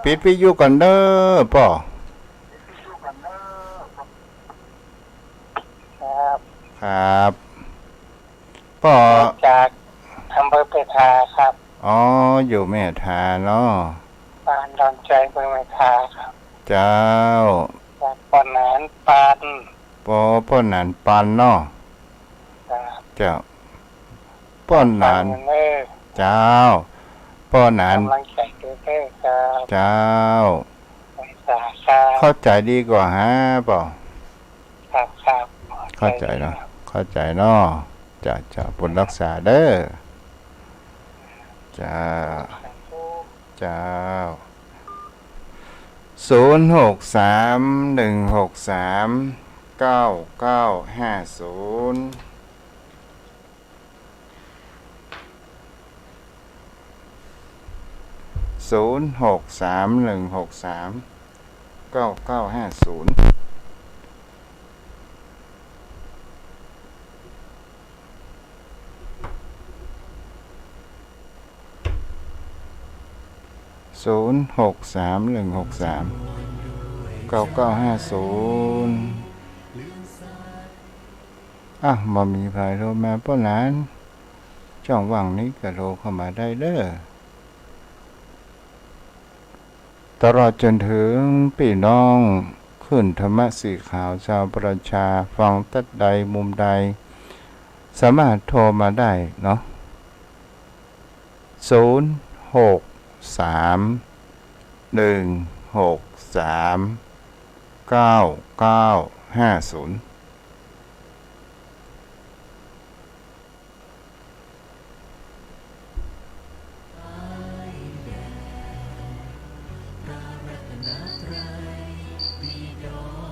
ปิดวิทยุก่อนเด้อป้อ ครับ ครับ ป้อ มาจากอำเภอเมทาครับ อ๋อ อยู่เมทาเนาะ บ้านดอนใจ อำเภอเมทาครับ เจ้า จากป้อหนานปาน ป้อ ป้อหนานปานเนาะ ครับ เจ้า ป้อหนาน ปานเด้อ เจ้า ป้อหนาน กำลังใจเด้อครับ เจ้า ไหว้สาครับ เข้าใจดีกว่าฮะป้อ ครับ ครับ เข้าใจเนาะ เข้าใจเนาะ เจ้า เจ้า บุญรักษาเด้อ เจ้า เจ้า ศูนย์ หก สาม หนึ่ง หก สาม เก้า เก้า ห้า ศูนย์ ศูนย์ หก สาม หนึ่ง หก สาม เก้า เก้า ห้า ศูนย์ ศูนย์ หก สาม หนึ่ง หก สาม เก้า เก้า ห้า ศูนย์ อ่ะ บ่มีไผโทรมาป้อหนาน ช่องว่างนี้ก็โทรเข้ามาได้เด้อ ตลอดจนถึงพี่น้องคลื่นธรรมะสีขาวชาวประชา ฟังตัดใดมุมใด สามารถโทรมาได้เนาะ ศูนย์ หก สาม หนึ่ง หก สาม เก้า เก้า ห้า ศูนย์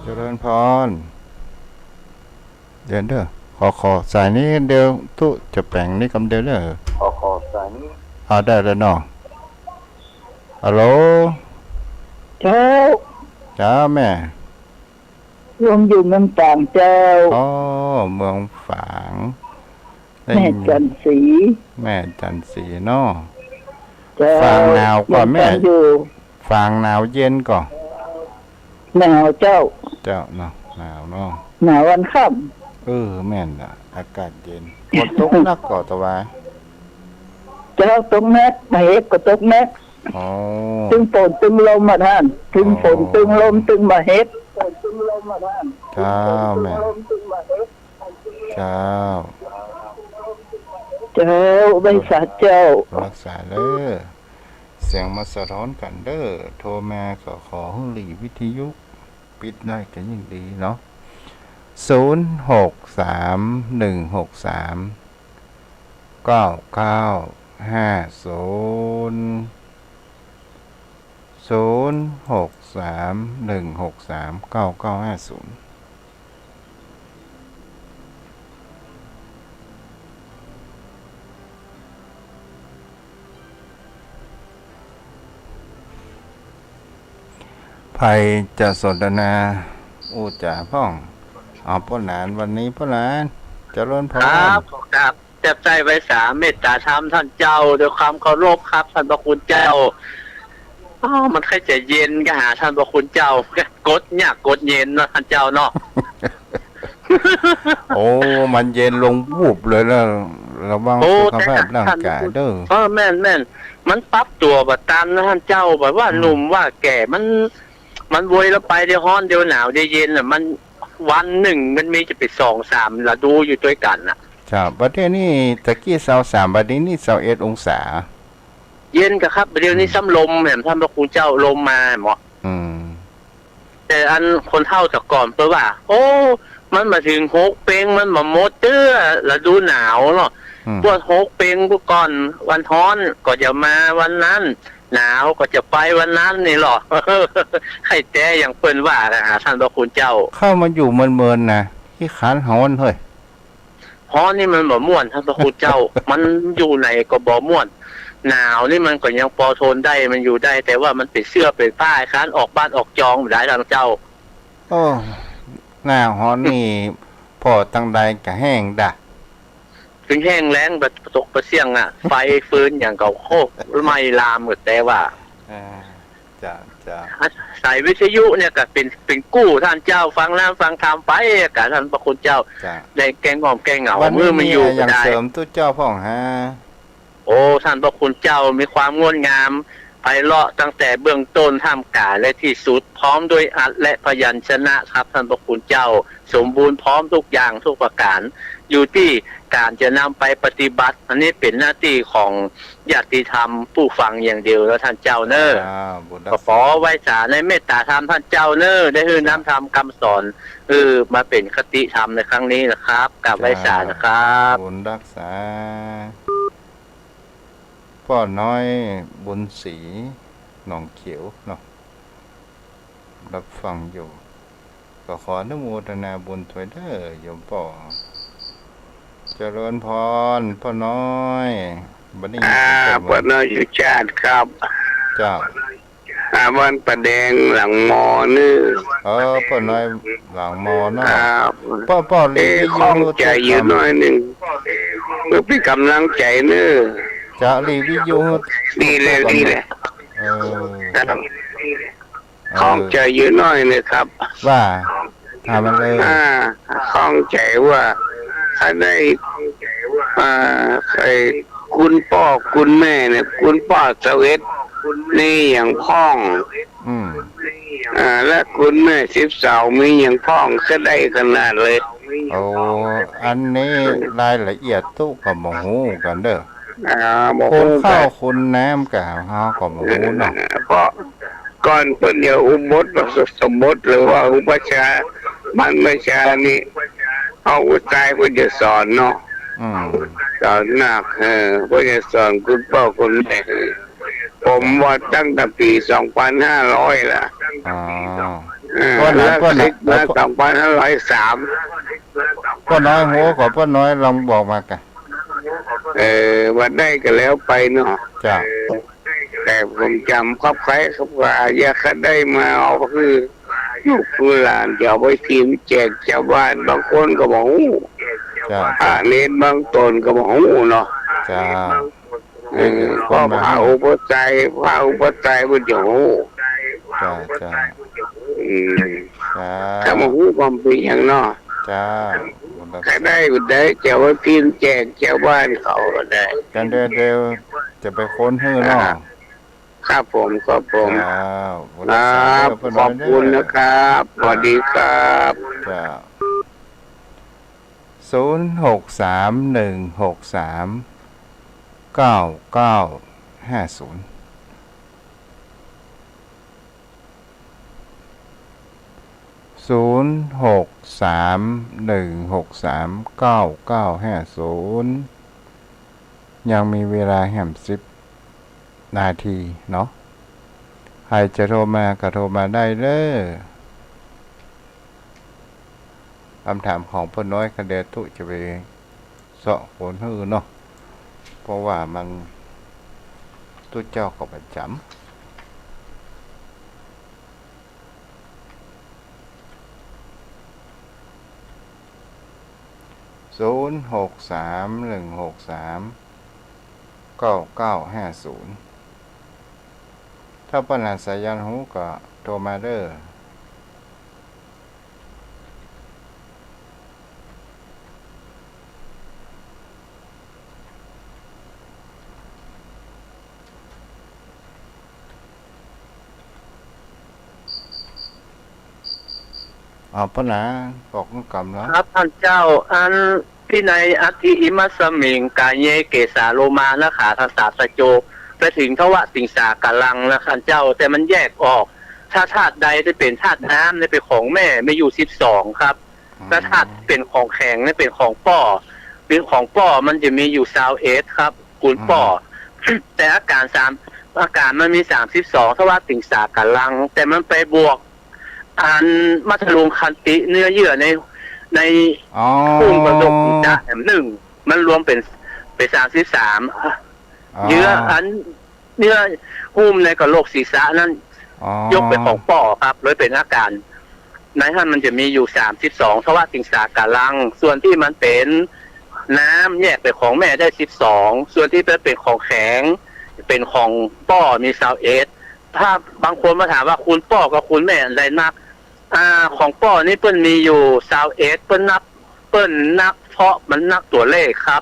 เจริญพร เดี๋ยวเด้อ ขอ ขอสายนี้เดียว ตุ๊จะแป๋งนี้กำเดียวเด้อ ขอ ขอสายนี้ อ่า ได้แล้วเนาะ ฮัลโหล เจ้า เจ้าแม่ โยมอยู่เมืองฝางเจ้า อ๋อ เมืองฝาง ได้ยิน แม่จันสี แม่จันสีเนาะ เจ้า ฝางหนาวก่อแม่ ยังฟังอยู่ ฝางหนาวเย็นก่อ หนาวเจ้า เจ้าเนาะ หนาวเนาะ หนาววันค่ำ เออ แม่นละ อากาศเย็น ฝนตกหนักก่อตะวาย เจ้า ตกหนัก มาเฮ็ดก็ตกหนัก อ๋อ ตึงฝนตึงลมมาท่าน ตึงฝน อ๋อ ตึงลมตึงมาเฮ็ด เจ้าแม่ เจ้า เจ้า ไหว้สาเจ้า รักษาเด้อ เสียงมาสะท้อนกันเด้อ โทรมาก็ขอให้หลีวิทยุปิดได้ก็ยิ่งดีเนาะ ศูนย์ หก สาม หนึ่ง หก สาม เก้า เก้า ห้า ศูนย์ ศูนย์ หก สาม หนึ่ง หก สาม เก้า เก้า ห้า ศูนย์ ใผจะสนทนาอู้จ๋าพ่อง เอาป้อหนาน วันนี้ป้อหนาน เจริญพร ครับ ครับ แทบใส่ไหว้สาเมตตาธรรมท่านเจ้า ด้วยความเคารพครับ ท่านพระคุณเจ้า อ้าว มันใค่จะเย็นก็หาท่านพระคุณเจ้า กดยากกดเย็นเนาะท่านเจ้าเนาะ โอ้ มันเย็นลงวูบเลยนะ ระวัง โอ้ สุขภาพ แต่ ร่างกาย ท่าน เด้อ เออ แม่น แม่น มันปรับตัวบ่ตันนะท่านเจ้า แบบว่า อืม หนุ่มว่าแก่ มัน มันโวยแล้วไป เดี๋ยวฮ้อน เดี๋ยวหนาว เดี๋ยวเย็นน่ะ มัน วันหนึ่งมันมีจะเป็นสองสามฤดูอยู่ด้วยกันน่ะ ครับ บัดเดี๋ยวนี้ ตะกี้ซาวสาม บัดนี้นี่ซาวเอ็ดองศา เย็นกะครับ เดี๋ยวนี้ อืม ซ้ำลมแหม ท่านพระคุณเจ้า ลมมาแหม อืม แต่อันคนเฒ่าแต่ก่อนเปิ้นว่า โอ้ มันมาถึงหกเป็ง มันมาหมดเตื้อฤดูหนาวเนาะ อืม พวกหกเป็งพวกก่อน วันฮ้อนก็จะมาวันนั้น หนาวก็จะไปวันนั้นนี่หรอ ใครแต่อย่างเปิ้นว่านะฮะ ท่านพระคุณเจ้า เข้ามาอยู่เมินๆ นะ ขี้คร้านฮ้อนเฮ้ย ฮ้อนนี่มันบ่ม่วน ท่านพระคุณเจ้า มันอยู่ไหนก็บ่ม่วน หนาวนี่มันก็ยังพอทนได้ มันอยู่ได้ แต่ว่ามันเป็นเสื้อเป็นผ้า คร้านออกบ้านออกจองบ่ได้ ท่านเจ้า โอ้ หน้าฮ้อนนี่ พอตังใดก็แห้งดะ ถึงแห้งแล้งบ่ตกบ่เสี้ยงอะ ไฟฟืนอย่างเก่า โคตรไหม้ลามหมด แต่ว่า อ่า จ้ะ จ้ะ สายวิทยุเนี่ยก็เป็น เป็นกู้ ท่านเจ้า ฟังน้ำฟังธรรมไปกะ ท่านพระคุณเจ้า จ้ะ ได้แก้ง่อมแก้เหงา วันนี้ มื้อมันอยู่ มีอะไรอย่าง บ่ได้ เสริมตุ๊เจ้าพ่องฮะ โอ้ ท่านพระคุณเจ้า มีความงดงามไพเราะตั้งแต่เบื้องต้น ท่ามกลาง และที่สุด พร้อมด้วยอัตถ์และพยัญชนะครับ ท่านพระคุณเจ้า สมบูรณ์พร้อมทุกอย่างทุกประการ อยู่ที่การจะนำไปปฏิบัติ อันนี้เป็นหน้าที่ของญาติธรรมผู้ฟังอย่างเดียวนะท่านเจ้าเนอะ อ่า บุญรักษา ก็ขอไหว้สาในเมตตาธรรมท่านเจ้าเนอะ ได้หื้อน้ำธรรมคำสอน เออ มาเป็นคติธรรมในครั้งนี้นะครับ กราบไหว้สานะครับ จ้า บุญรักษา ป้อน้อยบุญศรี หนองเขียวเนาะ รับฟังอยู่ ก็ขออนุโมทนาบุญด้วยเด้อโยมป้อ เจริญพร ป้อน้อย บัดนี้ อ่า ป้อน้อยอยู่ชาติครับ เจ้า อ่า บ้านป่าแดงหลังมอเนอะ เออ ป้อน้อยหลังมอเนาะ ครับ ป้อ ป้อหลี เอ้ย วิทยุ ข้องใจอยู่หน้อยหนึ่ง เพื่อเป็นกำลังใจเนอะ จะหลีวิทยุ ดีเลย ดีเลย เออ ครับ เออ ข้องใจอยู่หน้อยหนึ่งครับ ว่า ถามมาเลย อ่า ข้องใจว่า ถ้าได้ อ่า ไอ้ คุณป้อคุณแม่เนี่ย คุณป้อซาวเอ็ด มีอย่างพ่อง อืม อ่า และคุณแม่สิบสอง มีอย่างพ่อง ก็ได้ขนาดเลย โอ้ อันนี้รายละเอียดตุ๊ก็บ่ฮู้กันเด้อ อ่า บ่ฮู้กัน คนเข้าคนน้ำก็เฮาก็บ่ฮู้เนาะ เพราะก่อนเปิ้นจะอุบทสมบทหรือว่าอุปัชฌาย์ บรรพชานี่ เอาผู้ชายเปิ้นจะสอนเนาะ อืม สอนหนัก เออ เปิ้นจะสอนคุณป้อคุณแม่ ผมว่าตั้งแต่ปีสองพันห้าร้อยละ อ๋อ เออ ป้อน้อย แล้ว ป้อน้อย คิดมา ป้อ สองพันห้าร้อยสาม ป้อน้อยฮู้ก็ป้อน้อยลองบอกมากะ เออ ว่าได้ก็แล้วไปเนาะ จ้ะ แต่ผมจำครับใครครับว่า อยากให้ได้มาเอาคือ ลูกคือหลานจะเอาไปพิมพ์แจกชาวบ้าน บางคนก็บ่ฮู้ จ้ะ พระเณรบางตนก็บ่ฮู้เนาะ จ้ะ เออ เออ ก็พระอุปัชฌาย์ พระอุปัชฌาย์เปิ้นจะฮู้ จ้ะ จ้ะ อืม จ้ะ ถ้าบ่ฮู้ก็บ่เป็นหยังเนาะ จ้ะ ถ้าได้ก็ได้ จะเอาไปพิมพ์แจกชาวบ้านเขาก็ได้ กันเดี๋ยว เดี๋ยวจะไปค้นหื้อเนาะ อ่า ครับผม ครับผม จ้ะ ครับ ขอบคุณนะครับ สวัสดีครับ สวัสดีครับ จ้ะ ศูนย์ หก สาม หนึ่ง หก สาม เก้า เก้า ห้า ศูนย์ ศูนย์ หก สาม หนึ่ง หก สาม เก้า เก้า ห้า ศูนย์ ยังมีเวลาแหมสิบนาทีเนาะ ใครจะโทรมาก็โทรมาได้เด้อ คำถามของป้าน้อยก็เดี๋ยวตุ๊จะไปเสาะคนหื้อเนาะ เพราะว่ามันตุ๊เจ้าก็ประจำ ศูนย์ หก สาม หนึ่ง หก สาม เก้า เก้า ห้า ศูนย์ ถ้าป้าหลานสายันฮู้ก็โทรมาเด้อ เอาปะนะ บอกกำเนาะ ครับท่านเจ้า อันพินัยอัตถิอิมัสสมิง กายเย เกสาโลมา นะขา ทันตาสะโจ ไปถึงทวติงสากะลังนะท่านเจ้า แต่มันแยกออก ถ้าธาตุใดที่เป็นธาตุน้ำเนี่ยเป็นของแม่ มีอยู่สิบสองครับ อืม ถ้าธาตุเป็นของแข็งเนี่ยเป็นของป้อ หรือของป้อมันจะมีอยู่ซาวเอ็ดครับ คุณป้อ อืม แต่อาการสาม อาการมันมีสามสิบสอง ทวติงสากะลัง แต่มันไปบวก อันมัทลุงคันติเนื้อเยื่อใน ใน อ๋อ หุ้มกระดูกศีรษะแหมหนึ่ง มันรวมเป็น เป็นสามสิบสาม อ๋อ เยื่ออัน เยื่อหุ้มในกระโหลกศีรษะนั้น อ๋อ ยกเป็นของป้อครับ เลยเป็นอาการ ในหั้นมันจะมีอยู่สามสิบสอง ทวติงสากะลัง ส่วนที่มันเป็นน้ำแยกเป็นของแม่ได้สิบสอง ส่วนที่เป็นของแข็ง เป็นของป้อมีซาวเอ็ด ถ้าบางคนมาถามว่าคุณป้อกับคุณแม่อันใดนัก อ่า ของป้อนี่เปิ้นมีอยู่ซาวเอ็ด เปิ้นนับ เปิ้นนับเพราะมันนักตัวเลขครับ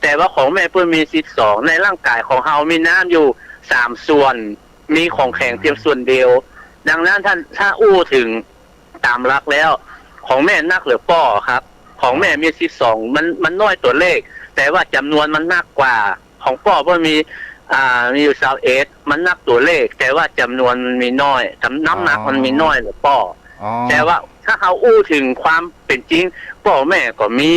แต่ว่าของแม่เปิ้นมีสิบสอง ในร่างกายของเฮามีน้ำอยู่สามส่วน มีของแข็งเพียงส่วนเดียว ดังนั้นท่าน ถ้าอู้ถึงตามหลักแล้ว ของแม่นักหรือป้อครับ ของแม่มีสิบสอง มัน มันน้อยตัวเลข แต่ว่าจำนวนมันนักกว่า ของป้อเปิ้นมี อ่า มีอยู่ซาวเอ็ด มันนักตัวเลข แต่ว่าจำนวนมันมีน้อย น้ำ น้ำหนักมันมีน้อยเหลือป้อ อ๋อ แต่ว่าถ้าเฮาอู้ถึงความเป็นจริง ป้อแม่ก็มี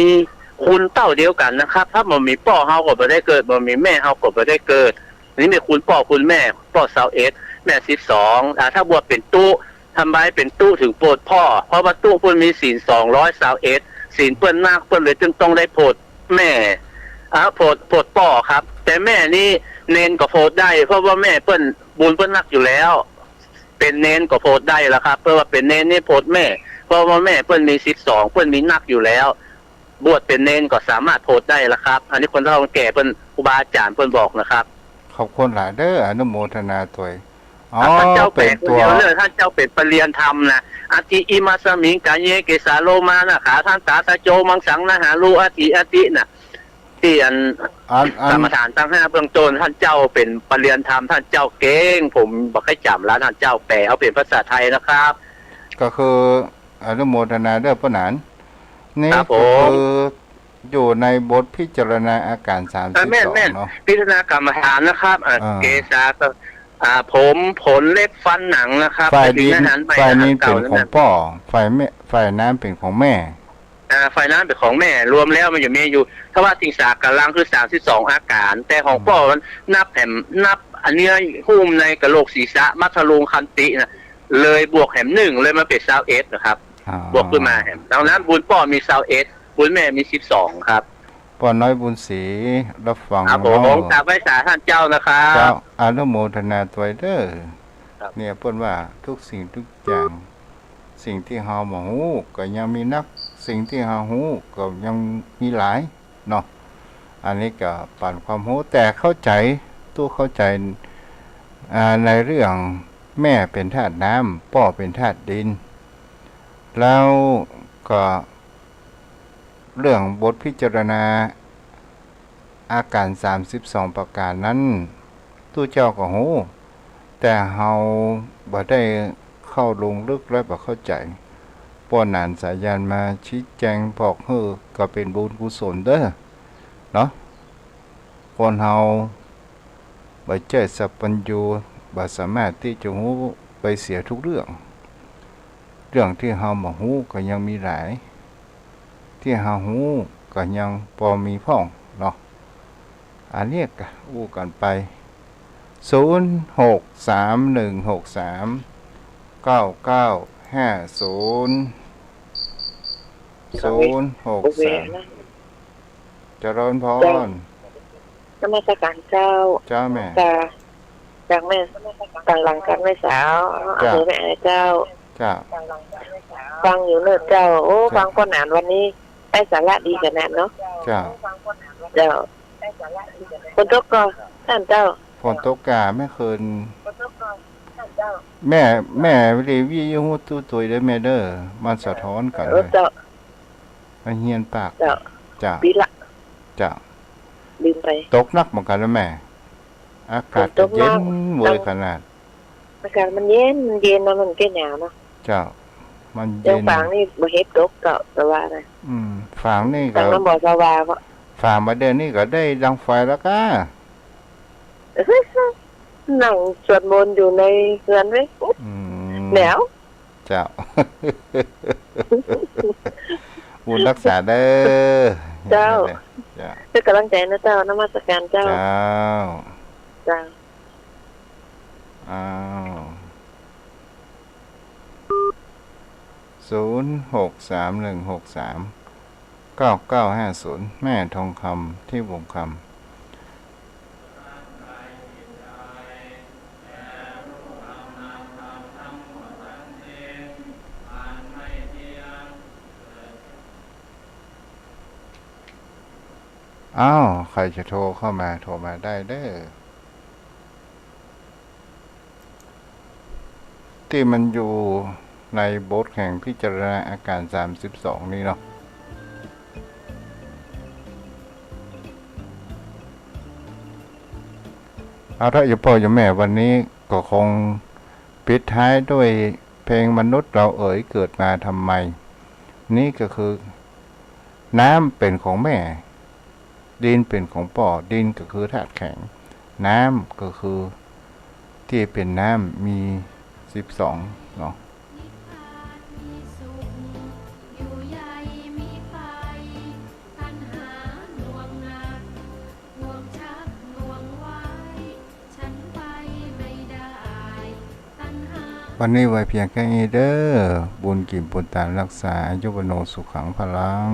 คุณเต้าเดียวกันนะครับ ถ้าบ่มีป้อเฮาก็บ่ได้เกิด บ่มีแม่เฮาก็บ่ได้เกิด นี่มีคุณป้อคุณแม่ ป้อซาวเอ็ด แม่สิบสอง อ่า ถ้าบวชเป็นตุ๊ ทำไมเป็นตุ๊ถึงโผดพ่อ เพราะว่าตุ๊เปิ้นมีศีลสองร้อยซาวเอ็ด ศีลเปิ้นนัก เปิ้นเลยจึงต้องได้โผดแม่ อ่า โผด โผดป้อครับ แต่แม่นี่เณรก็โผดได้ เพราะว่าแม่เปิ้นบุญเปิ้นนักอยู่แล้ว เป็นเณรก็โผดได้ละครับ เพราะว่าเป็นเณรนี่โผดแม่ เพราะว่าแม่เปิ้นมีสิบสอง เปิ้นมีนักอยู่แล้ว บวชเป็นเณรก็สามารถโผดได้ละครับ อันนี้คนเฒ่าคนแก่เปิ้น ครูบาอาจารย์เปิ้นบอกนะครับ ขอบคุณหลายเด้อ อนุโมทนาตวย อ๋อ ท่านเจ้าแปลคนเดียวเนอะ เป็นตัว ท่านเจ้าเป็นประเรียนธรรมนะ อัตถิอิมัสสมิง กายเย เกสาโลมา นะขา ทันตาสะโจ มังสัง นะหารู อัตถิ อัตถิ นะ ที่อัน อัน อัน กรรมฐานทั้งห้าเบื้องต้น ท่านเจ้าเป็นประเรียนธรรม ท่านเจ้าเก่ง ผมบ่เคยจ๋ำละ ท่านเจ้าแปลเอาเป็นภาษาไทยนะครับ ก็คืออนุโมทนาเด้อป้อหนาน นี่ ครับผม ก็คืออยู่ในบทพิจารณาอาการสามสิบสอง เออ แม่นๆ เนาะ พิจารณากรรมฐานนะครับ อ่า อ่า เกสาก็ อ่า ผม ขน เล็บ ฟัน หนังนะครับ ฝ่ายดิน ไปถึงอาหารใหม่ ฝ่ายดิน อาหารเก่า เป็นของ นั่นน่ะ ป้อ ฝ่ายแม่ ฝ่ายน้ำเป็นของแม่ อ่า ฝ่ายน้ำเป็นของแม่ รวมแล้วมันจะมีอยู่ ทวติงสากะลังคือสามสิบสองอาการ แต่ของป้อมันนับแหม นับอันเนี้ยหุ้มในกะโหลกศีรษะ มัทลุงคันตินะ เลยบวกแหมหนึ่ง เลยมาเป็นซาวเอ็ดนะครับ อ๋อ บวกขึ้นมาแหม ดังนั้นบุญป้อมีซาวเอ็ด บุญแม่มีสิบสองครับ ป้อน้อยบุญศรี รับฟัง ครับผม เนาะ กราบไหว้สาท่านเจ้านะครับ เจ้า อนุโมทนาตวยเด้อ ครับ เนี่ยเปิ้นว่าทุกสิ่งทุกอย่าง สิ่งที่เฮาบ่ฮู้ก็ยังมีนัก สิ่งที่เฮาฮู้ก็ยังมีหลายเนาะ อันนี้ก็ปันความฮู้ แต่เข้าใจ ตุ๊เข้าใจ อ่า ในเรื่องแม่เป็นธาตุน้ำ ป้อเป็นธาตุดิน แล้วก็เรื่องบทพิจารณา อาการสามสิบสองประการนั้น ตุ๊เจ้าก็ฮู้ แต่เฮาบ่ได้เข้าลงลึกและบ่เข้าใจ ป้อหนานสายันมาชี้แจงบอกหื้อก็เป็นบุญกุศลเด้อ เนาะ คนเฮาบ่ใจ้สัพพัญญู บ่สามารถที่จะฮู้ไปเสียทุกเรื่อง เรื่องที่เฮาบ่ฮู้ก็ยังมีหลาย ที่เฮาฮู้ก็ยังพอมีพ่องเนาะ อันเนี้ยก็อู้กันไป ศูนย์ หก สาม หนึ่ง หก สาม เก้า เก้า ห้า ศูนย์ ศูนย์ หก สาม เจริญพร เจ้า นมัสการเจ้า เจ้าแม่ กา จากแม่ ต่างหลังกันแม่สาว เจ้า อำเภอแม่อายเจ้า เจ้า ฟังอยู่เนอะเจ้า โอ้ เจ้า ฟังก็นานวันนี้ ได้สาระดีขนาดเนาะ เจ้า เจ้า ฝนตกก็ ท่านเจ้า ฝนตกกาแม่คืน แม่ แม่เรวีอยู่ฮู้ตู้ตัวเด้อแม่เด้อ มันสะท้อนกัน เออ เลย เจ้า มันเฮียนปาก เจ้า เจ้า ปีละ เจ้า ลืมไป ตกหนักเหมือนกันแล้วแม่ อากาศ ฝนตกหนัก เย็นเว้ยขนาด อากาศมันเย็น มันเย็นนะ มันแก้หนาวเนาะ เจ้า มันเย็น เดี๋ยวฝางนี่บ่เห็นตกเจ้า แต่ว่านะ อืม ฝางนี่ก็ ตั้งน้ำบ่อสวาเพราะ ฝางมาเดือนนี้ก็ได้ดังไฟแล้วก้า นั่งสวดมนต์อยู่ในเฮือนเว้ย อืม หนาว เจ้า บุญรักษาเด้อ เจ้า เจ้า เป็นกำลังใจนะเจ้า นมัสการเจ้า เจ้า เจ้า อ้าว ศูนย์ หก สาม หนึ่ง หก สาม เก้า เก้า ห้า ศูนย์ แม่ทองคำ ที่วงคำ อ้าว ใครจะโทรเข้ามา โทรมาได้เด้อ ที่มันอยู่ในบทแห่งพิจารณาอาการสามสิบสองนี้เนาะ เอาละ โยมพ่อโยมแม่ วันนี้ก็คงปิดท้ายด้วยเพลงมนุษย์เราเอ๋ยเกิดมาทำไม นี่ก็คือ น้ำเป็นของแม่ ดินเป็นของพ่อ ดินก็คือธาตุแข็ง น้ำก็คือ ที่เป็นน้ำมีสิบสองเนาะ วันนี้ไว้เพียงแค่นี้เด้อ บุญกิ๋มปุญตานรักษา อายุวัณโณสุขังพลัง